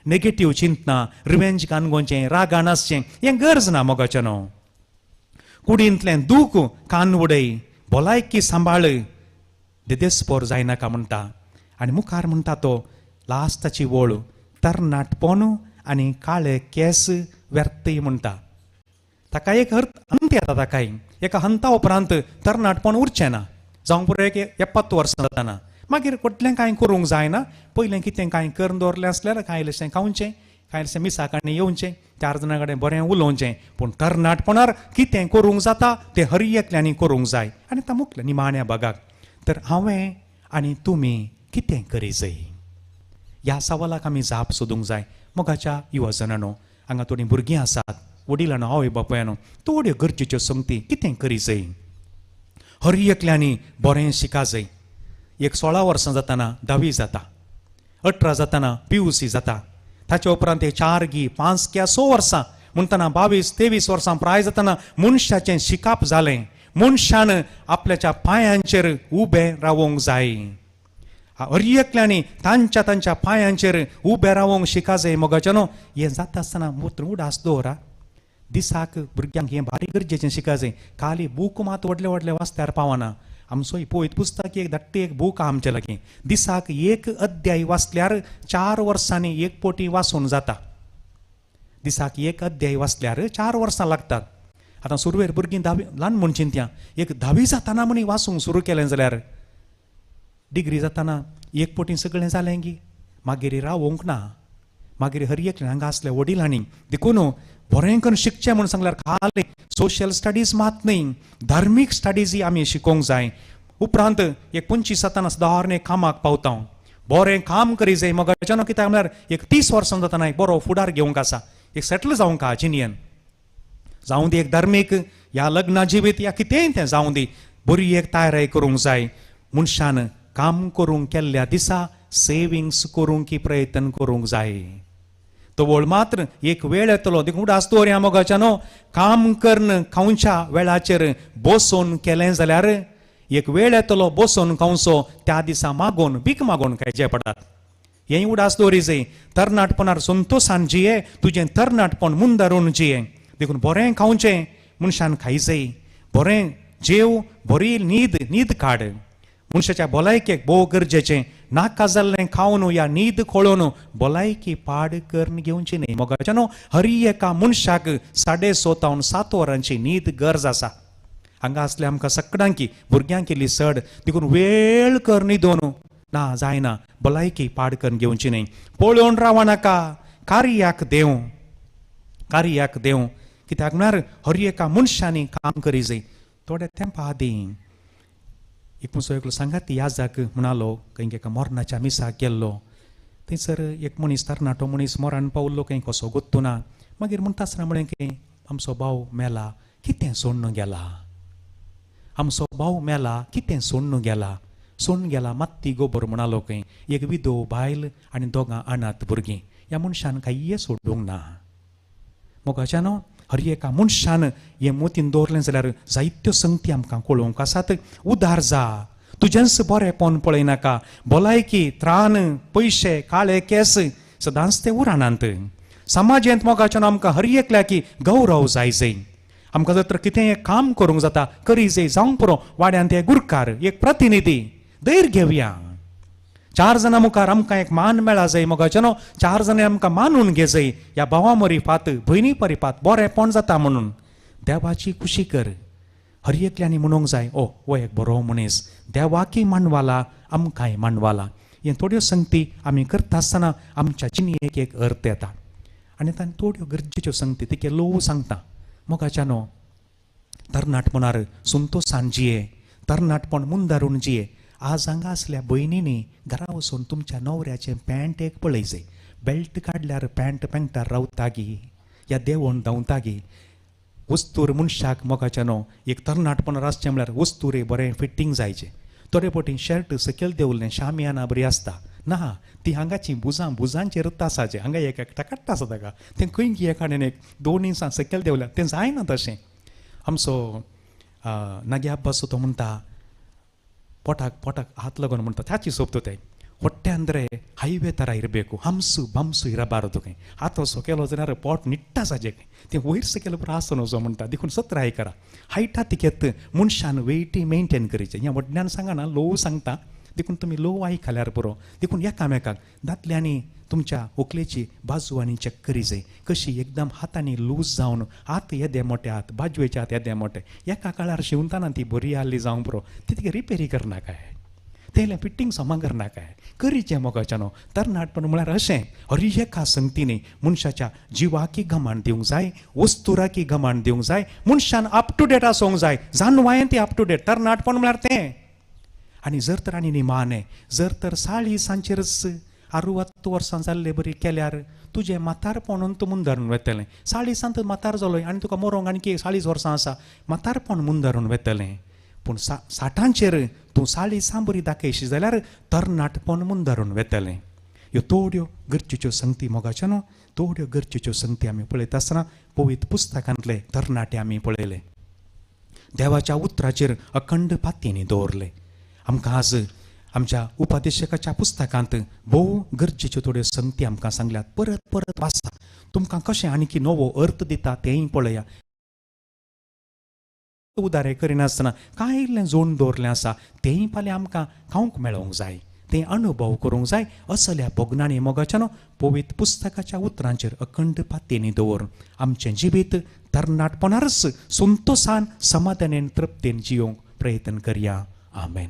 नेगेटीव चिंतना, रिवेंज कानगोवचें, रागान आसचें हें गरज ना मोगाचें न्हू. कुडींतलें दूख कान उडय, भलायकी सांबाळ, देदेस्पोर जायनाका म्हणटा. आनी मुखार म्हणटा तो लास्टाची वळ, तरणाटपण आनी काळे केंस व्यर्थय म्हणटा. ताका एक अर्थ अंत येता, ताकाय एका हंता उपरांत तरणाटपण उरचें ना. जावं पुरो एक 70 वर्सां जातना मागीर कुठलें कांय करूंक जायना. पयलें कितें कांय करून दवरलें आसल्यार कांय इल्लेशें खावचें, कांय इल्लेशें मिसा काडणी येवचें, चार जाणां कडेन बरें उलोवचें. पूण तरणाटपणार कितें करूंक जाता तें हर एकल्यांनी करूंक जाय. आनी आतां मुखलें निमाण्या भागाक, तर हांवें आनी तुमी कितें करी जाय ह्या सवालाक आमी जाप सोदूंक जाय. मोगाच्या युवजनांनो, हांगा थोडीं भुरगीं आसात, वडिलांनो, आवय बापायनो, थोड्यो गरजेच्यो संगती कितें करी जाय. हर एकल्यांनी बरें शिका जाय. एक 16 वर्सां जातना 10वी जाता, 18 जातना PUC जाता, ताचे उपरांत 4 गी 5 गी 6 वर्सां म्हणटना 22-23 वर्सां प्राय जातना मनशाचें शिकप जालें. मनशान आपल्याच्या पांयांचेर उबें रावोंक जाय. हर एकल्यांनी तांच्या तांच्या पांयांचेर उबें रावोंक शिका जाय. मोगाचें न्हू हें जाता आसतना मूत्र उडास दवरा. दिसाक भुरग्यांक हें भारी गरजेचें शिका जाय. खाली बूक मात व्हडले व्हडले वाचत्यार पावना. आमचो पोयत पुस्तक एक धाडटी एक बूक आमचे लागीं. दिसाक एक अध्याय वाचल्यार 4 वर्सांनी एक पोटी वाचून जाता. दिसाक एक अध्याय वाचल्यार 4 वर्सां लागतात. आतां सुरवेर भुरगीं धावी ल्हान म्हूण चिंतया, एक 10वी जातना म्हणी वाचूंक सुरू केलें जाल्यार डिग्री जातना एक पोटी सगळें जालें गी मागीर रावोंक ना. मागीर हर एकलें हांगा आसले वडिलांनी देखून बरें करून शिकचें म्हूण सांगल्यार खाली सोशल स्टडीज मात न्हय, धार्मीक स्टडीजय आमी शिकोवंक जाय. उपरांत एक 25 जातना सदां कामाक पावता, बरें काम करी जाय. मोगाचें न्हू कित्याक म्हळ्यार एक 30 वर्सां जातना एक बरो फुडार घेवंक आसा, एक सेटल जावंक आहा जिणयेन. जावं दी एक धार्मीक या लग्न जिवीत या कितेंय तें जावं दी, बरी एक तयारी करूंक जाय. मनशान काम करूंक केल्ल्या दिसा सेविंग्स करूंक प्रयत्न करूंक जाय. तवळ मात्र एक वेळ येतलो. देखून उडास दवरया मोगाच्या न्हू, काम करून खावच्या वेळाचेर बसून केलें जाल्यार एक वेळ येतलो बसून खावचो त्या दिसा मागोवन भीक मागोवन खायचें पडटात. हें उडास दवरी जाय. तरणाटपणार संतोशान जिये, तुजें तरणाटपण मुंदारून जिये. देखून बरें खावचें मनशान खाय जाय, बरें जेव, बरी न्हीद न्हीद काड. मनशाच्या भलायकेक भोव गरजेचें. नाका जाल्लें खावन या न्हीद खळोवन भलायकी पाड करून घेवची न्हय. मोगाचें न्हू हर एका मनशाक 7.5 7 वरांची न्हीद गरज आसा. हांगा आसले आमकां सगळ्यांकी भुरग्यांक केली सड, देखून वेळ कर न्हिदोन ना जायना, भलायकी पाड करून घेवची न्हय. पळोवन राव नाका, कार्याक देव, कार्याक देव. कित्याक म्हळ्यार हर एका मनशांनी काम करी जाय. थोड्या तेंपा आदीं एक म्हजो एकलो सांगाती याजाक म्हणालो, खंय एका मरणाच्या मिसाक गेल्लो. थंयसर एक मनीस तरणाटो मनीस मरण पावल्लो, खंय कसो गोत्तू ना. मागीर म्हणटा आसतना म्हळें की आमचो भाव मेला कितें सोडून गेला, आमचो भाव मेला कितें सोडून गेला, सोडून गेला मात्ती गोबर म्हणालो खंय. एक विधव बायल आनी दोगां अनाथ भुरगीं. ह्या मनशान कांय सोडूंक ना. मोगाच्या न्हू हर एका मनशान हें मोतीन दवरलें जाल्यार जायत्यो संगती आमकां कळोवंक आसात. उदार जा, तुजेंच बरेंपण पळयनाका. भलायकी, त्राण, पयशे, काळे केंस सदांच ते उराणांत. समाजेंत मोगाच्यान आमकां हर एकल्याकी गौरव जाय जाय. आमकां जर तर कितेंय काम करूंक जाता करी जाय, जावंक पुरो. वाड्यांत एक गुरकार, एक प्रतिनिधी धैर्य घेवया. 4 जाणां मुखार आमकां एक मान मेळा जाय. मोगाचें न्हू 4 जाणां आमकां मानून घे जाय. ह्या भावा मरिफात भयणी परिफात बरेंपण जाता म्हणून देवाची खुशी कर. हर एकल्यांनी म्हणूंक जाय, ओ हो एक बरो मनीस, देवाकी मांडवाला आमकांय मांडवाला. हें थोड्यो संगती आमी करता आसतना आमच्या जिणेक एक अर्थ येता. आनी तांणी थोड्यो गरजेच्यो संगती तिके लोव सांगता. मोगाच्या न्हू तरणाटपणार संतोशान जिये, तरणाटपण मुंदारून जिये. आज हांगा आसल्या भयणींनी घरा वचून तुमच्या न्हवऱ्याचें पॅन्ट एक पळय जाय. बेल्ट काडल्यार पॅन्ट पेंगटार रावता गी या देंवोन धांवता गी. वस्तूर मनशाक मोगाचें न्हू एक तरणाटपणार आसचें म्हळ्यार वस्तूर बरें फिटींग जायचें. थोडे फावटी शर्ट सकयल देंवलें शामियाना बरी आसता ना, ती हांगाची बुजां बुजांचेर तासाचें हांगा एक एकटा काडटा आसा ताका तें खंय गी एकाडेन एक 2 इंचां सकयल देंवल्या तें जायना तशें. आमचो नागे अब्बासो तो म्हणटा पोटाक पोटाक हात लागून म्हणटा त्याची सोबतो ते ಹೊಟ್ಟೆ ಅಂದರೆ ಹೈವೇ ಥರ ಇರಬೇಕು, ಹಂಸು ಬಂಸು ಇರಬಾರದು. ಕೈ हात असो केलो जाल्यार पोट निट्टा साजे तें वयर सकयल आसन असो म्हणटा. देखून सत्राय करा हायटा तिकेत मनशान वेटी मेंटेन करीचें. ह्या व्हडल्यान सांगना, लोव सांगता, देखून तुमी लोव आयकल्यार पुरो. देखून एकामेकाक दादल्यांनी तुमच्या व्हंकलेची बाजू आनी चेक करी जाय कशी एकदम हातांनी लूज जावन, हात येदे मोटे, हात बाजवेचे हात येदे मोटे, एका काळार शिंवताना ती बरी आहली जावंक पुरो, ती तिका रिपेरी करनाकाय, तें फिटींग समा करनाकाय, करीचें मोगाचें न्हू. तरणाटपण म्हळ्यार अशें हर एका संगतीनी मनशाच्या जिवाकी गमान दिवंक जाय, वस्तुराकी गमान दिवंक जाय, मनशान अप टू डेट आसूंक जाय, जानवायेन ती अप टू डेट. तरणाटपण म्हळ्यार तें. आनी जर तर आनी निमाणें जर तर 40 60 वर्सां जाल्ले बरी केल्यार तुजें म्हातारपण तूं मुंदारून वेतलें. 40 तूं म्हातार जालो आनी तुका मरोंक आणकी 40 वर्सां आसा, म्हातारपण मुंदारून वेतलें. पूण 60आंचेर तूं 40 बरी दाखयशी जाल्यार तरणाटपण मुंदारून वेतलें. ह्यो थोड्यो गरजेच्यो संगती मोगाच्यो न्हू, थोड्यो गरजेच्यो संगती आमी पळयता आसतना पवित्र पुस्तकांतले तरणाटे आमी पळयले, देवाच्या उतराचेर अखंड पातयेनी दवरले. आमकां आज आमच्या उपादेशकाच्या पुस्तकांत भोव गरजेच्यो थोड्यो संगती आमकां सांगल्यात. परत परत वाचा, तुमकां कशें आनीक नवो अर्थ दिता तेंय पळया. उदारे करिनासतना कांय इल्लें जोडून दवरलें आसा तेंय फाल्यां आमकां खावंक मेळोंक जाय, तें अनुभव करूंक जाय. असल्या भोगणांनी मोगाच्यानो पवित्र पुस्तकाच्या उतरांचेर अखंड पातयेनी दवरून आमचें जिवीत तरणाटपणारच संतोसान समाधानेन तृप्तीन जियोंक प्रयत्न करया. आमेन.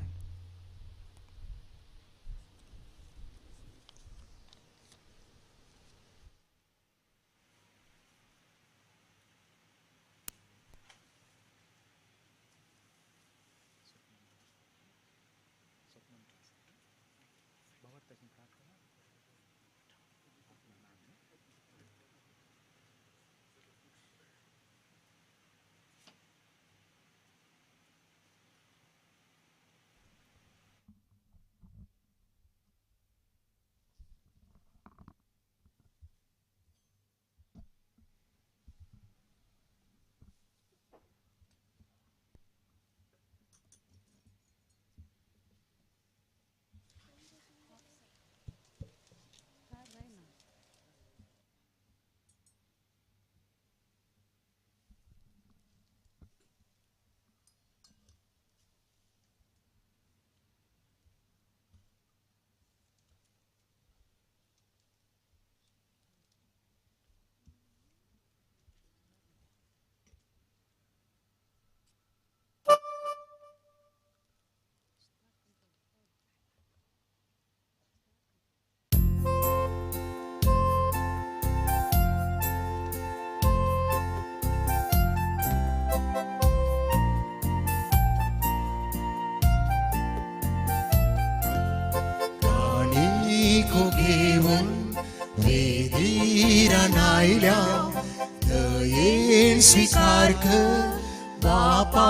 स्वीकार कर बापा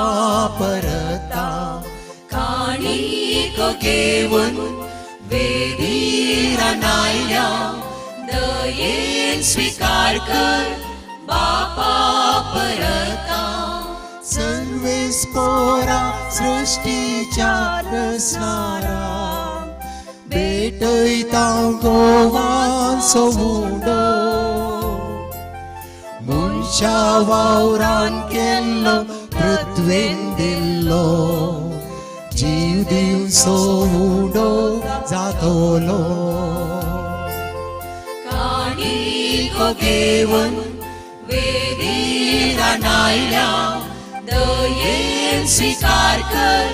परता काणीक घेवन वेदीर नायल्या दयेन स्वीकार कर बापा परता. सर्वेस पोरा सृष्टीच्या रसनारा भेटयता गोवान सोवुंडो मनशा वावरान केल्लो पृथ्वेन दिल्लो जीव दिवन सोवुंडो जातलो. काणीक घेवन वेदीर नायल्या दयेन स्वीकार कर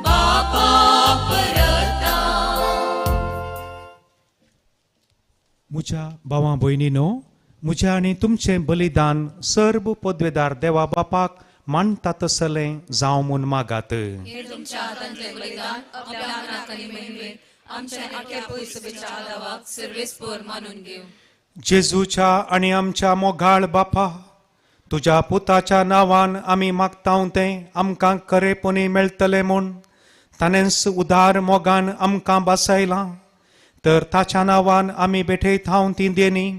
बापा परता. म्हज्या भावा भयणीनो, म्हज्या आनी तुमचें बलिदान सर्व पदवेदार देवा बापाक मानता तसलें जावं म्हूण मागात. हे तुमच्या हातांतलें बलिदान आपल्या मनाक आनी महिमेन आमच्या आख्या पयसुबेच्या आदावाक सर्वेस्पोर मानून घेवं. जेजूच्या आनी आमच्या मोगाळ बापा, तुज्या पुताच्या नांवान आमी मागता तें आमकां खरेपणी मेळटलें म्हूण ताणेंच उदार मोगान आमकां बसयलां, तर ताच्या नांवान आमी भेटयता ती देणी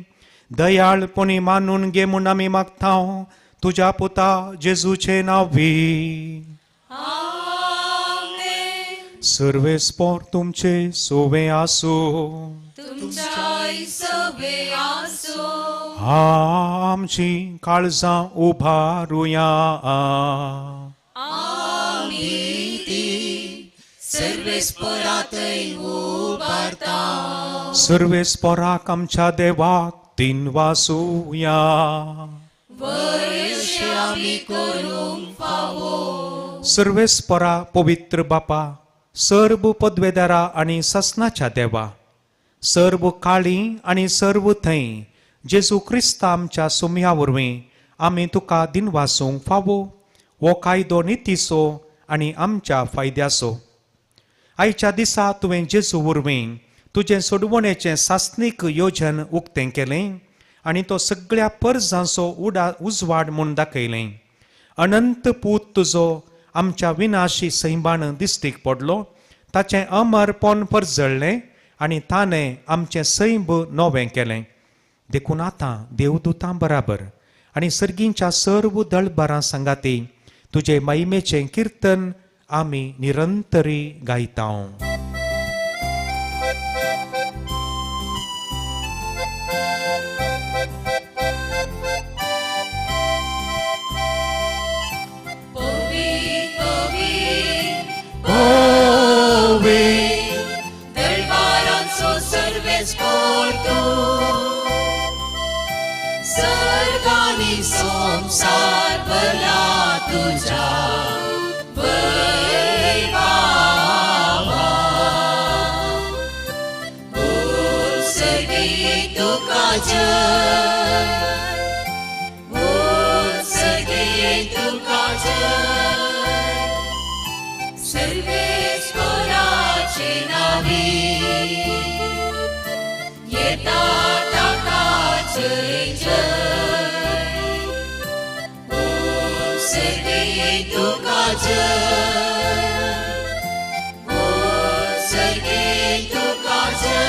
दयाळपणी मानून घे म्हूण आमी मागता तुज्या पुता जेजूचे नांवी. आमेन. सर्वेस्पोर तुमचे सोवे आसूं. तुमच्याय सवे आसूं. आमची काळजां उभारुया. आमी ती सर्वेस्पोरातय उबारता. सर्वेस्पोराक आमच्या देवाक तीन वासुया. वयशे आमी करूंक फावो. सर्वेस्पोरा पवित्र बापा, सर्व पदवेदारा आनी ससनाच्या देवा, सर्व काळी आनी सर्व थंय जेजू क्रिस्ता आमच्या सुमया वरवीं आमी तुका दिनवासूंक फावो हो कायदो नितीचो आनी आमच्या फायद्याचो. आयच्या दिसा तुवें जेजू वरवीं तुजें सोडवणेचें सासणीक योजन उक्तें केलें आनी तो सगळ्या परजांचो उजवाड म्हूण दाखयलें. अनंत पूत तुजो आमच्या विनाशी सैमान दिश्टीक पडलो, ताचें अमरपण परजळ्ळें आनी ताणें आमचें सैम नवें केलें. देखून आतां देवदूतां बराबर आनी सर्गींच्या सर्व दळबारां सांगाती तुजे महिमेचें किर्तन आमी निरंतरी गायता. संसार भरला तुझ्या वैभवा, उत्सर्गी तुका जय, उत्सर्गी तुका जय, सर्वेस्पराची नावी येता ताका जय जय, उत्सर्गी तुका जय, उत्सर्गी तुका जय.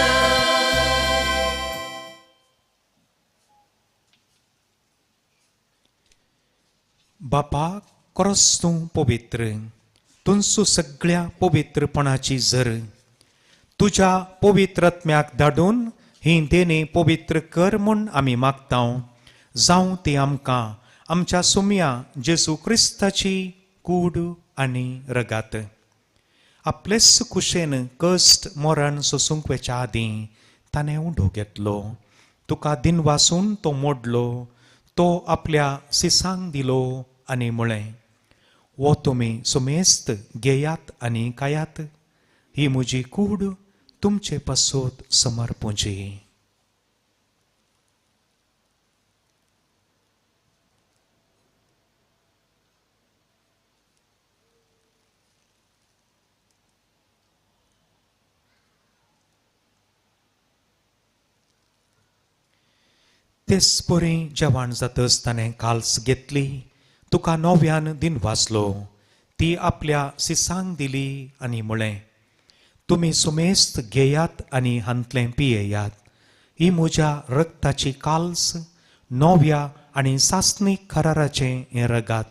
बापा क्रॉस तूं पवित्र, तुंसू सगळ्या पवित्रपणाची जर तुज्या पवित्रत्म्याक धाडून ही देणी पवित्र कर म्हूण आमी मागता. जावं ती आमकां आमच्या सुमया जेजू क्रिस्ताची कूड आनी रगात. आपलेच कुशेन कश्ट मरण सोसूंक वेच्या आदीं ताणें उंडो घेतलो, तुका दिनवासून तो मोडलो, तो आपल्या सिसांक दिलो आनी म्हळें, वो तुमी सुमेस्त घेयात आनी खायात, ही म्हजी कूड तुमचे पासत समर्पूची. तेच परी जेवण जातच ताणें काल्स घेतली, तुका नव्यान दिन वाचलो, ती आपल्या सिसांक दिली आनी म्हळें, तुमी सुमेस्त घेयात आनी हांतलें पियेयात, ही म्हज्या रक्ताची काल्स, नव्या आनी सासणीक कराराचें हें रगात,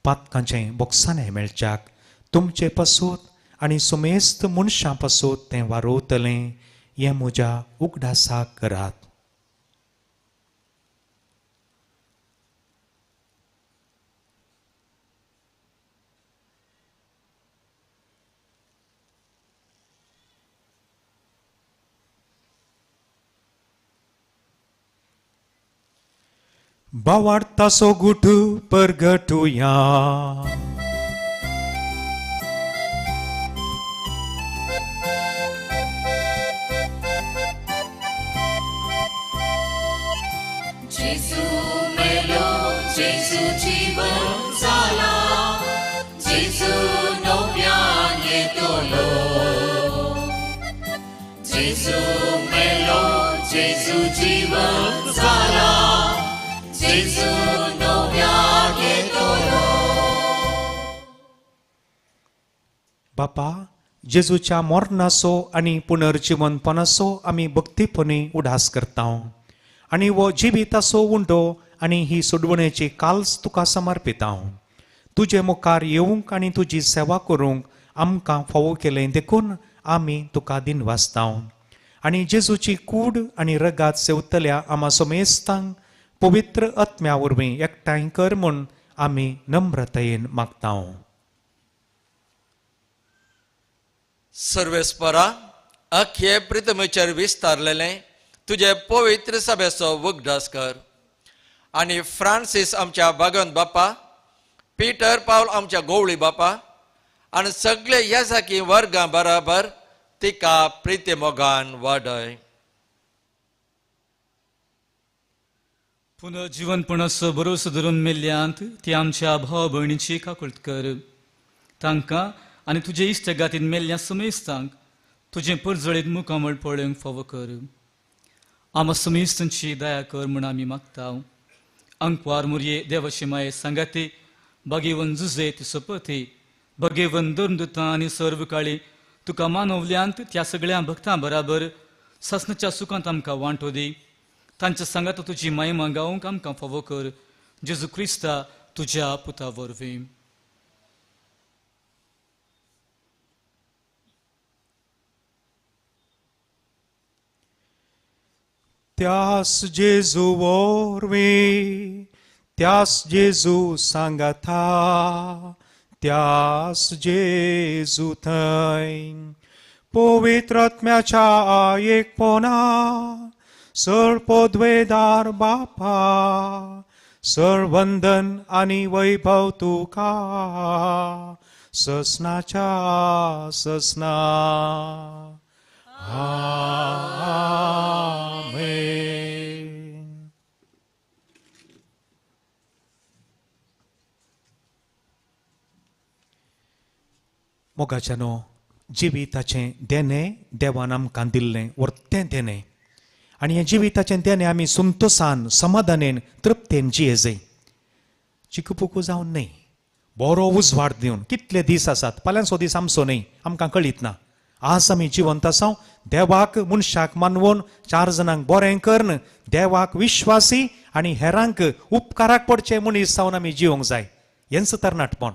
पातकांचें बोक्साणें मेळच्याक तुमचे पासत आनी सुमेस्त मनशां पासत तें वारोवतलें, हें म्हज्या उगडासाक करात. भावार्थाचो गुट परगटुया. जेजू मेलो, जेजू जीवन जाला, जेजू नव्यान येतलो, जेजू मेलो, जेजू जीवन जाला, जेजू नव्यान येतलो. बापा, जेजूच्या मरणाचो आनी पुनर्जिवनपणाचो आमी भक्तीपणी उडास करता आनी हो जिविताचो उंडो आनी ही सोडवणेची काल्स तुका समर्पिता. तुजे मुखार येवंक आनी तुजी सेवा करूंक आमकां फावो केलें देखून आमी तुका दिनवासता आनी जेजूची कूड आनी रगात सेवतल्या आमा समेस्तांक पवित्र आत्म्या वरवीं एकठांय कर म्हूण आमी नम्रतायेन मागता. सर्वेस्परा, अख्खे प्रितमेचेर विस्तारलेलें तुजे पवित्र सभेचो उगडास कर आनी फ्रांसीस आमच्या बागन बापा, पीटर पावल आमच्या गोवळी बापा आनी सगळे येसाकी वर्गां बराबर तिका प्रिती मोगान वाडय. पुनर्जीवनपणाचो भरोसो धरून मेल्ल्यांत ती आमच्या भाव भयणीची काकुळट कर. तांकां आनी तुजे इश्टगातीन मेल्ल्या समेस्तांक तुजें परजळीत मुखामळ पळोवंक फावो कर. आमा समेस्तांची दया कर म्हूण आमी मागता. अंकवार मुरये देवाची माये सांगाती बागेवन जुजे ती सोपती भगेवन धर्मदुतां आनी सर्व काळी तुका मानवल्यांत त्या सगळ्या भक्तां बराबर सासणाच्या सुखांत आमकां वांटो दी. तांच्या सांगाता तुजी महिमा गावंक आमकां फावो कर, जेजू क्रिस्ता तुज्या पुता वरवीं. त्यास जेजू वरवीं, त्यास जेजू सांगाता, त्यास जेजू थंय पवित्र आत्म्याच्या एकपणा सळ पदवेदार बापा, सळ वंदन आनी वैभव तुका ससनाच्या ससना. आमेन. मोगाच्यानो, जिविताचें देणें देवान आमकां दिल्लें वर्तें देणें, आनी हें जिविताचें देणें आमी संतोसान, समाधानेन, तृप्तेन जियेजय. चिकूपुकू जावन न्हय, बरो उजवाड दिवन. कितले दीस आसात, फाल्यांचो दीस आमचो न्हय, आमकां कळीत ना. आज आमी जिवंत आसाव, देवाक मनशाक मानवून चार जाणांक बरें करून देवाक विश्वासी आनी हेरांक उपकाराक पडचें मनीस जावन आमी जिवंक जाय. हेंच तरणाटपण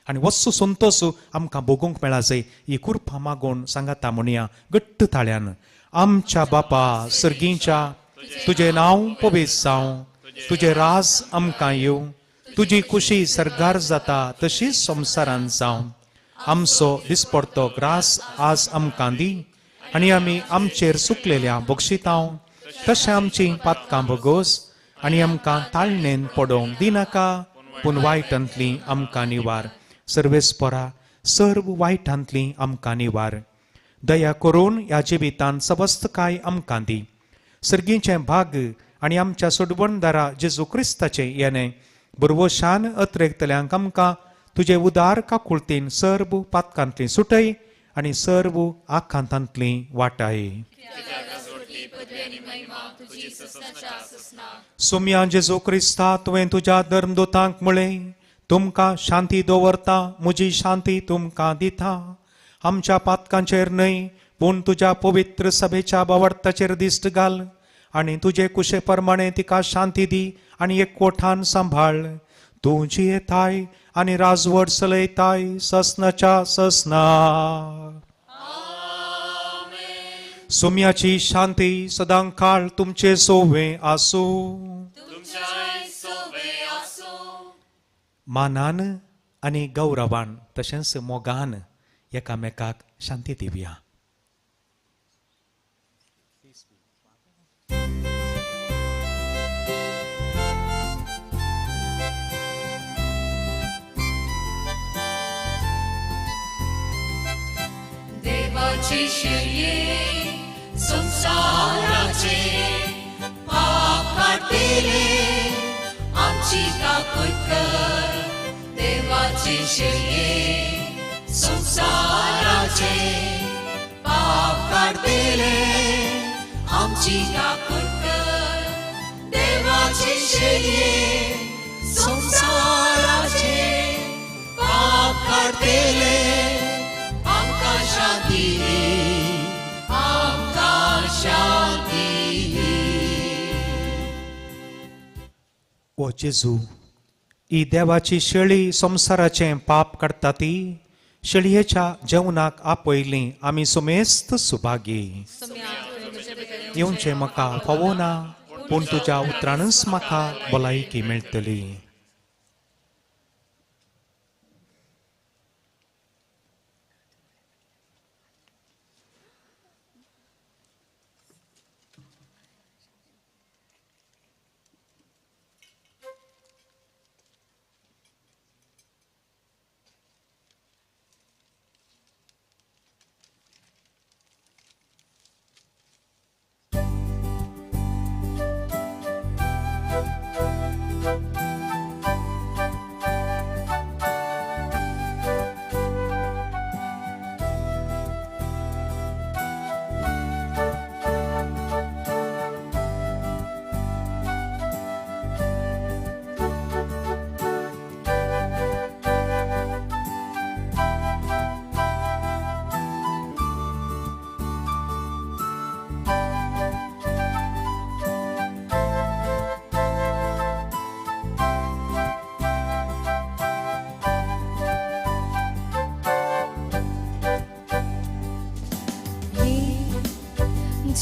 आनी वस्तू संतोस आमकां भोगूंक मेळा जाय. ही कृपा मागून सांगाता म्हणया घट्ट ताळ्यान. आमच्या बापा सर्गींच्या, तुजें नांव पवित्र जावं, तुजें राज आमकां येवं, तुजी खुशी सर्गार जाता तशीच संवसारांत जावं. आमचो दिसपडतो ग्रास आज आमकां दी, आनी आमी आमचेर सुकलेल्या बक्षितांव तशें आमची पातकां भोगोस, आनी आमकां ताळणेन पडोवंक दिनाका, पूण वायटांतली आमकां निवार. सर्वेस्परा सर्व वायटांतली आमकां निवार. दया करून ह्या जिवितांत सवस्तकाय आमकां दी. सर्गीचें भाग आनी आमच्या सोडवणदारा जेजू क्रिस्ताचें येणें बरवशान अत्रेकतल्यांक आमकां तुजे उदार काकुळतीन सर्व पातकांतली सुटय आनी सर्व आखांतांतली वाटाय. सोम्या जेजू क्रिस्ता, तुवें तुज्या धर्मदूतांक म्हळें, तुमकां शांती दवरता, म्हजी शांती तुमकां दिता. आमच्या पातकांचेर न्हय, पूण तुज्या पवित्र सभेच्या बावडताचेर दिश्ट घाल आनी तुजे कुशे प्रमाणे तिका शांती दी आनी एकवठान सांबाळ. तूं जियेताय आनी राजवट चलयताय ससनाच्या ससना. सोम्याची शांती सदां काळ तुमचे सोवे आसूं. मानान आनी गौरवान तशेंच मोगान एकामेकाक शांती दिवया. देवाची शेळये संवसाराचे पाप काडटले, आमची काकूत कर. देवाची शेळये संवसाराचे पाप काडटले, आमची काकूत कर. देवाची शेळये संवसाराचे पाप काडटले, आमकां शांती दी, आमकां शांती दी. ओ जेजू, ही देवाची शेळी संवसाराचें पाप काडटा ती शेळयेच्या जेवणाक आपयली आमी सुमेस्त सुभागी. येवचें म्हाका फावो ना, पूण तुज्या उतरानच म्हाका भलायकी मेळटली.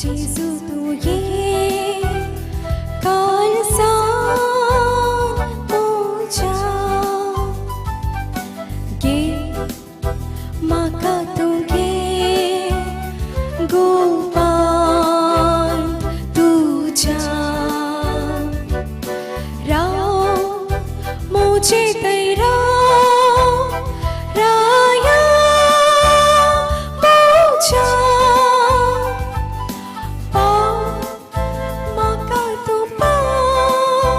जेजू तूं ये काळजांत म्हज्या घे म्हाका तूं घे गोपांत तुज्या राव म्हजे थंय राव राया म्हज्या पाव म्हाका तूं पाव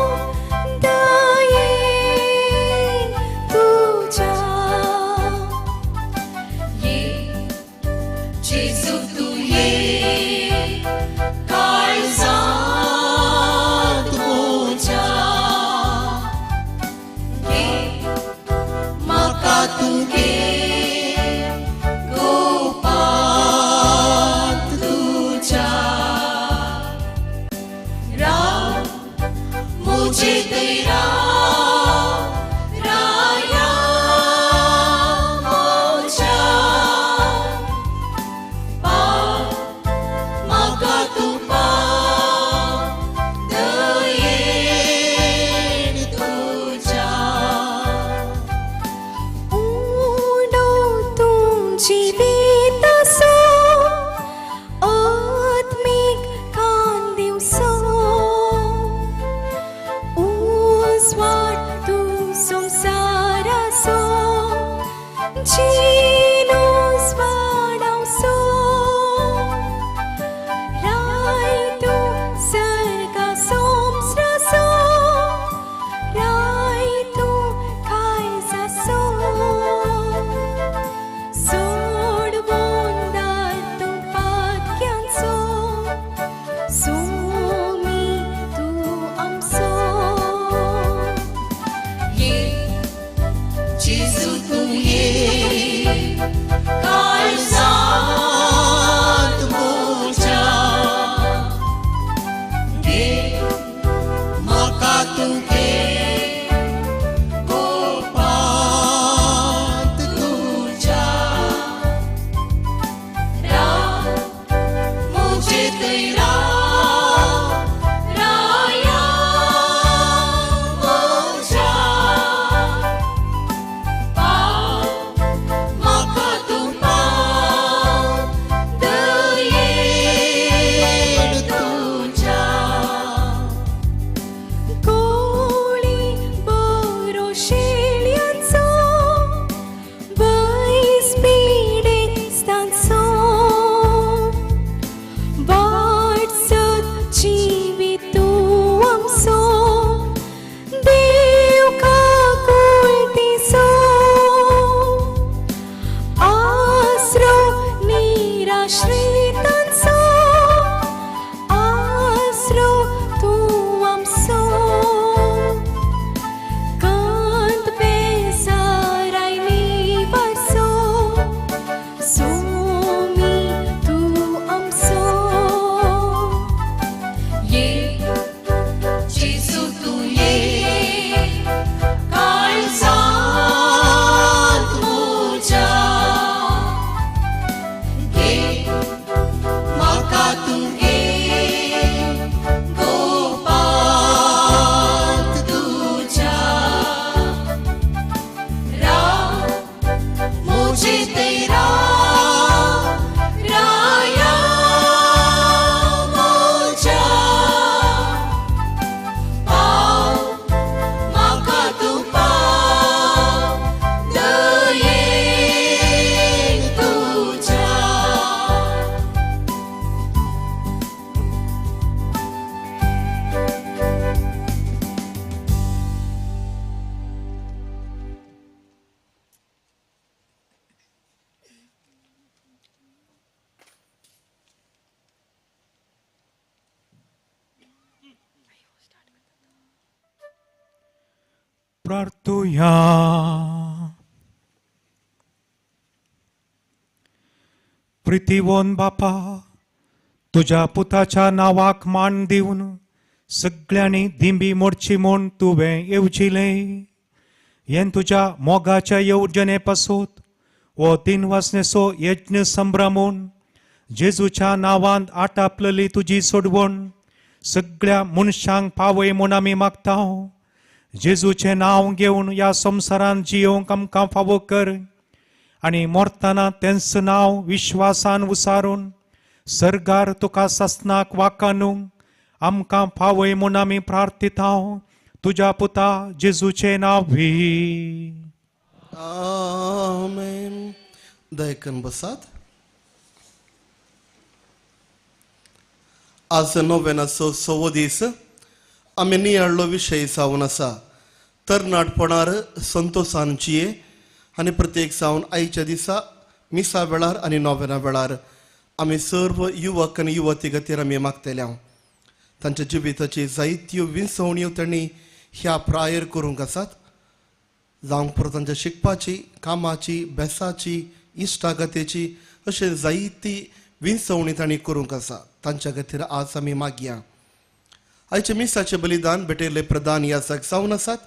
दयेन तुज्या ये जेजू तूं ये काळजांत म्हज्या घे म्हाका तूं घे गोपांत तुज्या राव म्हजे थंय राव राया म्हज्या पाव म्हाका तूं पाव दयेन तुज्या उंडो तूं जिवीताचो आत्मीक कान दिवचो उजवाड तूं संवसाराचो जीण उजवाडावचो राय तूं सर्गा संवसाराचो राय तूं काळजाचो सोडवणदार तूं पाक्यांचो स्वामी तूं आमचो ये जेजू तूं ये काळजांत म्हज्या घे म्हाका तूं घे गोपांत तुज्या राव म्हजे थंय राव राया म्हज्या पाव म्हाका तूं पाव दयेन तुज्या कोळी बरो शेळयांचो वैज पिडेस्तांचो वाटसत जिवीत तूं आमचो देव काकुळटीचो आसरो निराश्रितांचो आसरो तूं आमचो कांत बेजाराय निवारचो स्वामी तूं आमचो ये जेजू तूं ये काळजांत म्हज्या घे म्हाका तूं घे गोपांत तुज्या राव म्हजे थंय राव राया म्हज्या पाव म्हाका तूं पाव दयेन तुज्या प्रार्थुया. प्रितीवन बापा, तुज्या पुताच्या नांवाक मान दिवन सगळ्यांनी दिंबी मोडची म्हूण तुवें येवजिलें. हें तुज्या मोगाच्या येवजणे पासत हो दिनवासनेचो यज्ञ संभ्रमून जेजूच्या नांवान आटापलेली तुजी सोडवण सगळ्या मनशांक पावय म्हूण आमी मागता. जेजूचें नांव घेवन ह्या संवसारांत जियोवंक आमकां फावो कर आनी मरतना तेंच नांव विश्वासान उसारून सर्गार तुका सासनाक वाकानू आमकां फावय म्हूण आमी प्रार्थिता तुज्या पुता जेजूचें नांव भी. आमेन. दयकन बसात. आज नोवेनाचो सवो दीस आमी नियाळ्ळो विशय जावन आसा तरणाटपणार संतोसान जिये आनी प्रत्येक जावन आयच्या दिसा मिसा वेळार आनी नोवेना वेळार आमी सर्व युवक आनी युवती खातीर आमी मागतले. तांच्या जिविताची जायत्यो विंचवण्यो तांणी ह्या प्रायर करूंक आसात, जावंक पुरो तांच्या शिकपाची, कामाची, बेसाची, इश्टागतेची अशें जायती विंचवणी तांणी करूंक आसा. तांच्या खातीर आज आमी मागया. आयचे मिसाचें बलिदान भेटयल्ले प्रधान याजक जावन आसात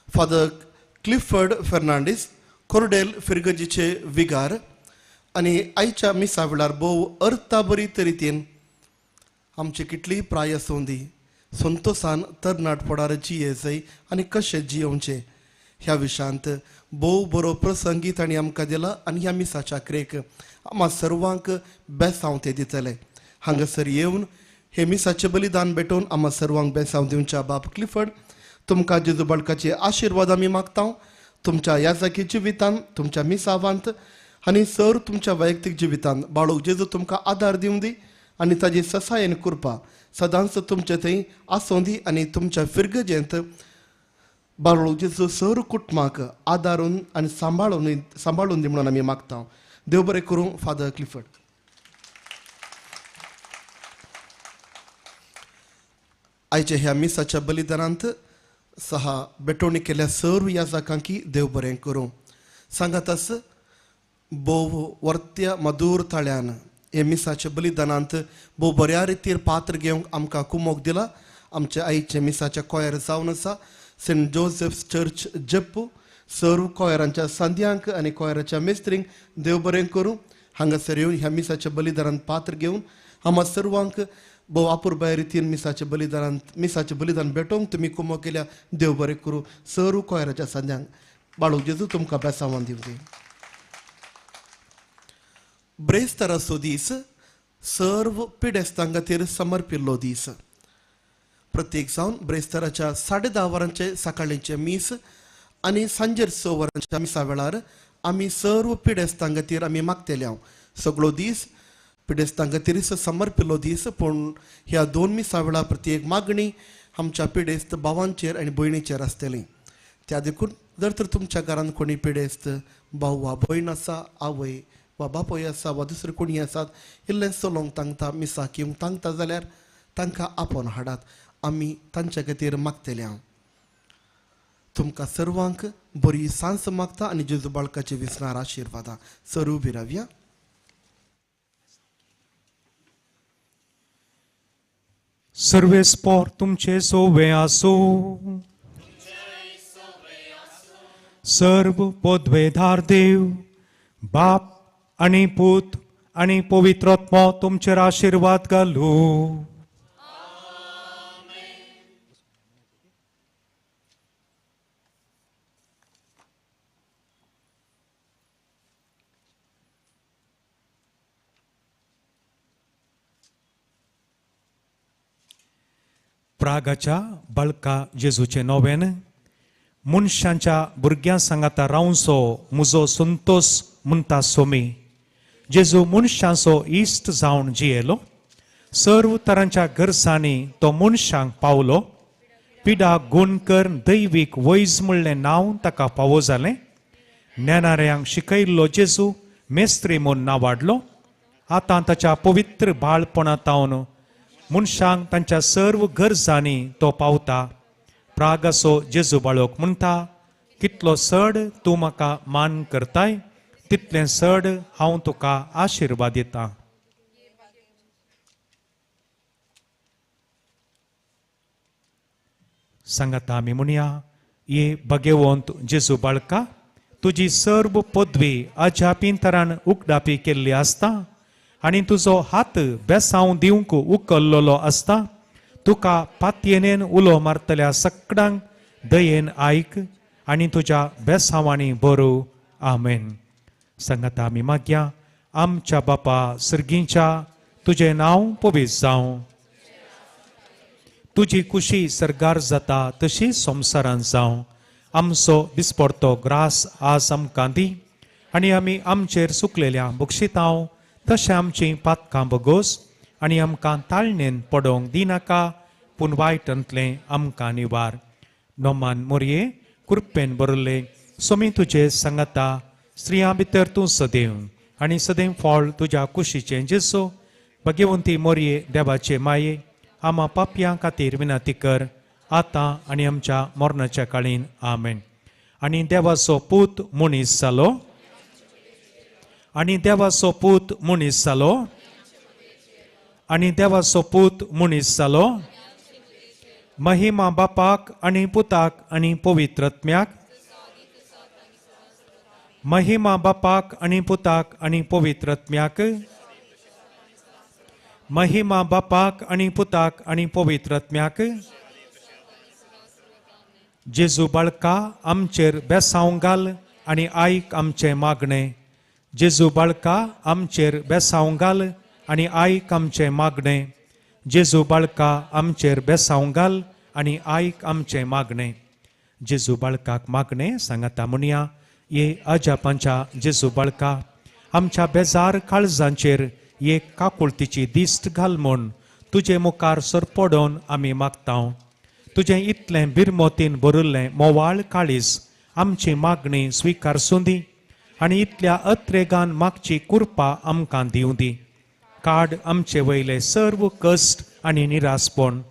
फादर क्लिफर्ड फेर्नांडीस, कोरडेल फिरगजीचे विगार आनी आयच्या मिसा वेळार भोव अर्थाबरी रितीन आमची कितलीय प्राय आसूं दी संतोसान तरणाटपणार जिये जाय आनी कशें जियोवचें ह्या विशयांत भोव बरो प्रसंगी तांणी आमकां दिला आनी ह्या मिसाच्या क्रेक आमा सर्वांक बेसांव ते दितले. हांगासर येवन हे मिसाचें बलिदान भेटोवन आमा सर्वांक बेसांव दिवच्या बाब क्लिफर्ड तुमकां जेजू बाळकाचे आशिर्वाद आमी मागता. तुमच्या याजकी जिवितान, तुमच्या मिसावांत आनी सर तुमच्या वैयक्तीक जिवितान बाळूक जेजू तुमकां आदार दिवं दी आनी ताजी ससायेन कृपा सदांच तुमचे थंय आसूं दी आनी तुमच्या फिरगजेंत बाळूक जेजू सर कुटुंबाक आदारून आनी सांबाळून दी म्हणून आमी मागता. देव बरें करूं. Father Clifford. आयच्या ह्या मिसाच्या बलिदानांत सहा भेटवणी केल्या सर्व याजकांकी देव बरें करूं. सांगात भोव वर्त्या मधूर ताळ्यान हे मिसाच्या बलिदानांत भोव बऱ्या रितीर पात्र घेवंक आमकां कुमोक दिला. आमच्या आईचे मिसाच्या कोयर जावन आसा सेंट जोसेफ चर्च जप्पू. सर्व कोयरांच्या सांद्यांक आनी कोयराच्या मिस्त्रींक देव बरें करूं. हांगासर येवन ह्या मिसाच्या बलिदानांत पात्र घेवन आमा सर्वांक भोव आपुरबाय रितीन मिसाचें बलिदान भेटोवंक तुमी कुमो केल्या. देव बरें करूं सर्व कोयराच्या सांद्यांक. बाळूक जेजू तुमकां बेसांवान दिवं. ब्रेस्ताराचो दीस सर्व पिडेस्तां खातीर समर्पिल्लो दीस. प्रत्येक जावन ब्रेस्ताराच्या 10:30 वरांचे सकाळीचें मीस आनी सांजेर 6 वरांच्या मिसा वेळार आमी सर्व पिडेस्तां खातीर आमी मागतले. सगळो दीस पिडेस्तां खातीर समर्पिल्लो दीस, पूण ह्या दोन मिसा वेळार प्रत्येक मागणी आमच्या पिडेस्त भावांचेर आनी भयणीचेर आसतली. त्या देखून जर तर तुमच्या घरांत कोणी पिडेस्त भाव वा भयण आसा, आवय वा बापूय आसा वा दुसरे कोणी आसात, इल्लें चलोवंक तांकां मिसाक येवंक तांकां जाल्यार तांकां आपोवन हाडात. आमी तांच्या खातीर मागतले. तुमकां सर्वांक बरी सांस मागता आनी जेजू बाळकाचे विसनार आशिर्वादा. सर उबी रावया. सर्वेस्पोर तुमचे सोवे आसूं. सर्व पदवेधार देव बाप आनी पूत आनी पवित्र आत्मो तुमचेर आशिर्वाद घालूं. प्रागाच्या बाळका जेजूचें नोवेन मनशांच्या भुरग्यां सांगाता रावचो म्हजो संतोस म्हणटा सोमी. जेजू मनशांचो इश्ट जावन जियेलो. सर्व तरांच्या गरजांनी तो मनशांक पावलो. पिडा गुण कर दैवीक वैज म्हणलें नांव ताका फावो जालें. ज्ञानाऱ्यांक शिकयल्लो जेजू मेस्त्री म्हूण नांवाडलो. आतां ताच्या पवित्र बाळपणांत मनशांक तांच्या सर्व गरजांनी तो पावता. प्रागासो जेजू बाळोक म्हणटा, कितलो चड तूं म्हाका मान करताय तितलें चड हांव तुका आशिर्वाद दितां. सांगाता आमी म्हणया, ये भगेवंत जेजू बाळका, तुजी सर्व पदवी अजापीन तरान उकडापी केल्ली आसता. आनी तुजो हात बेसांव दिवंक उखल्लोलो आसता. तुका पातयेनेन उलो मारतल्या सगळ्यांक दयेन आयक आनी तुज्या बेसांवांनी बरो. आमेन. सांगाता आमी मागया. आमच्या बापा सर्गींच्या, तुजें नांव पवित्र जावं, तुजी कुशी सर्गार जाता तशी संवसारांत जावं. आमचो दिसपडतो ग्रास आज आमकां दी आनी आमी आमचेर सुकलेल्या बक्षितांव तशें आमचीं पातकां बगोस आनी आमकां ताळणेन पडोवंक दिनाका, पूण वायटांतलें आमकां निवार. नोमान मोरये कृपेन बरयल्लें सोमी तुजे सांगाता, स्त्रियां भितर तूं सदैव आनी सदैव फळ तुज्या कुशीचें जेसो. भगवंती मोरये देवाचे माये, आमा पापयां खातीर विनंती कर आतां आनी आमच्या मरणाच्या काळीन. आमेन. आनी देवाचो पूत मनीस जालो, आनी देवाचो पूत मनीस जालो, आनी देवाचो पूत मनीस जालो. महिमा बापाक आनी पुताक आनी पवित्र आत्म्याक. महिमा बापाक आनी पुताक आनी पवित्र आत्म्याक. महिमा बापाक आनी पुताक आनी पवित्र आत्म्याक. जेजू बाळका आमचेर बेसांव घाल आनी आयक आमचें मागणें. जेजू बाळका आमचेर बेसांव घाल आनी आयक आमचें मागणें. जेजू बाळका आमचेर बेसांव घाल आनी आयक आमचें मागणें. जेजू बाळकाक मागणें सांगाता म्हणया. ये अजापांच्या जेजू बाळका, आमच्या बेजार काळजांचेर एक काकुळतीची दिश्ट घाल म्हूण तुजे मुखार सरपडोवन आमी मागता. तुजें इतलें बिरमोतीन भरिल्लें मोवाळ काळीज आमची मागणी स्विकारसूं दी आनी इतल्या अत्रेगान मागची कृपा आमकां दिवं दी. काड आमचे वयले सर्व कश्ट आनी निरासपण,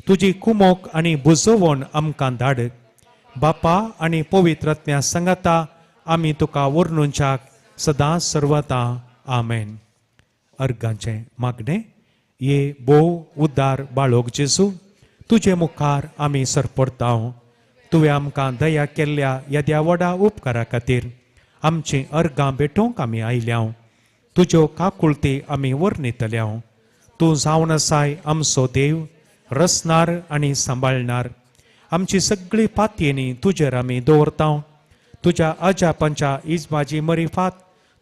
तुजी कुमोक आनी बुजोवण आमकां धाड. बापा आनी पवित्र आत्म्या सांगाता आमी तुका वर्णुच्याक सदां सर्वता. आमेन. अर्गांचें मागणें. ये भोव उदार बाळोक जेजू, तुजे मुखार आमी सरपडता. तुवें आमकां दया केल्ल्या येद्या व्हडा उपकारा खातीर आमचीं अर्गां भेटोवंक आमी आयल्या. तुज्यो काकुळती आमी वर्णितल्या. तूं जावन आसाय आमचो देव, रचणार आनी सांबाळणार. आमची सगळी पातयेनी तुजेर आमी दवरता. तुज्या अजापांच्या इजमाजी मरिफात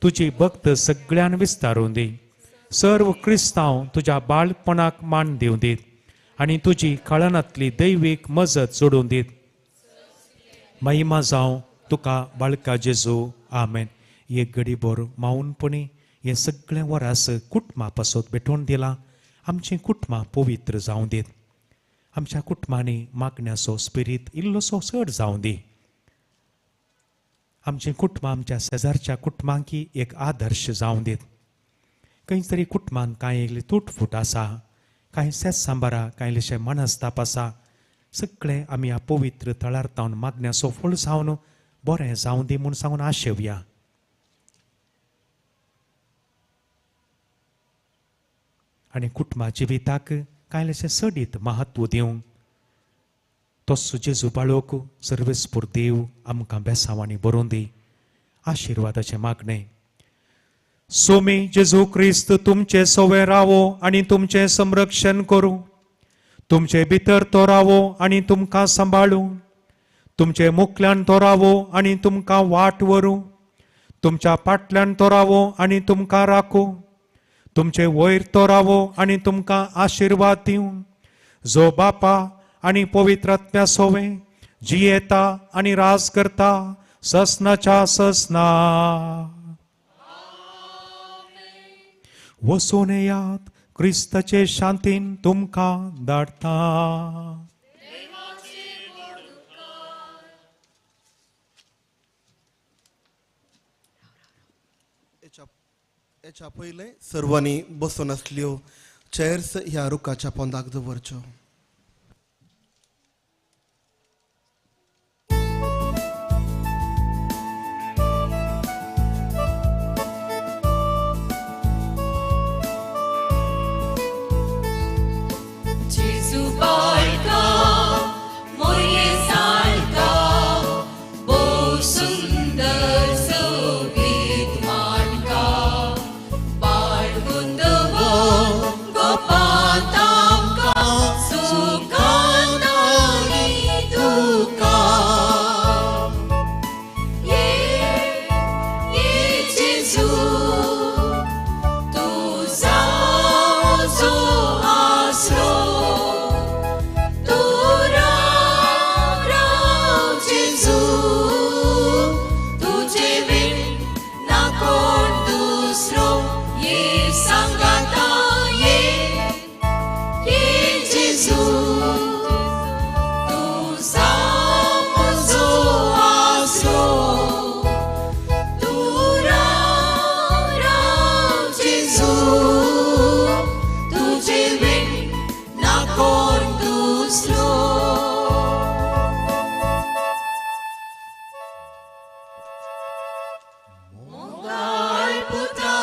तुजी भक्त सगळ्यान विस्तारून दी. सर्व क्रिस्तांव तुज्या बाळपणाक मान दिवं दीत आनी तुजी कळनांतली दैवीक मजत जोडून दीत. महिमा जावं तुका बाळका जेजू. आमेन. एक घडीभर मावनपणी हें सगळें वरास कुटुंबा पासत भेटोवन दिलां. आमचीं कुटुंबां पवित्र जावं दीत. आमच्या कुटुंबांनी मागण्याचो स्पिरीत इल्लोसो चड जावं दी. आमचीं कुटुंबां आमच्या शेजारच्या कुटुंबांकी एक आदर्श जावं दीत. खंय तरी कुटुंबान कांय इल्ली तुटफूट आसा, कांय शेत सांबारा, कांय इल्लेशे मनस्ताप आसा, सगळें आमी ह्या पवित्र थळार तावन मागण्याचो फळ जावन बरें जावं दी म्हूण सांगून आशेवया. आनी कुटुंबा जिविताक कांय इल्लेशें चडीत महत्व दिवंक तसो जेजू बाळोक सर्वेस्पूर देव आमकां बेसांवांनी बरोवन दी. आशिर्वादाचें मागणें. सोमी जेजू क्रिस्त तुमचे सवे रावो आनी तुमचें संरक्षण करूं. तुमचे भितर तो रावो आनी तुमकां सांबाळूं. तुमचे मुखल्यान तो रावो आनी तुमकां वाट व्हरूं. तुमच्या फाटल्यान तो रावो आनी तुमकां राखूं. तुमचे वयर तो रावो आनी तुमकां आशिर्वाद दिवं. जो बापा आनी पवित्र आत्म्या सोवे जियेता आनी राज करता ससनाच्या ससना. वचून येयात, क्रिस्ताचे शांतीन तुमकां धाडटा. हेच्या पयलें सर्वांनी बसून आसल्यो चेअर्स ह्या रुखाच्या पोंदाक दवरच्यो. सुंदर सोबीत माणका, बाळगुंद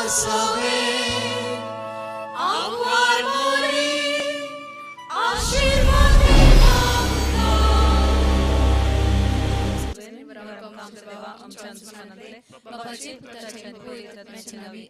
सवे आंकवार मोरी आशीर्वाद आमच्या देवा आमच्या बापाचे पुताचे आनी पवित्र आत्म्याच्या नांवी.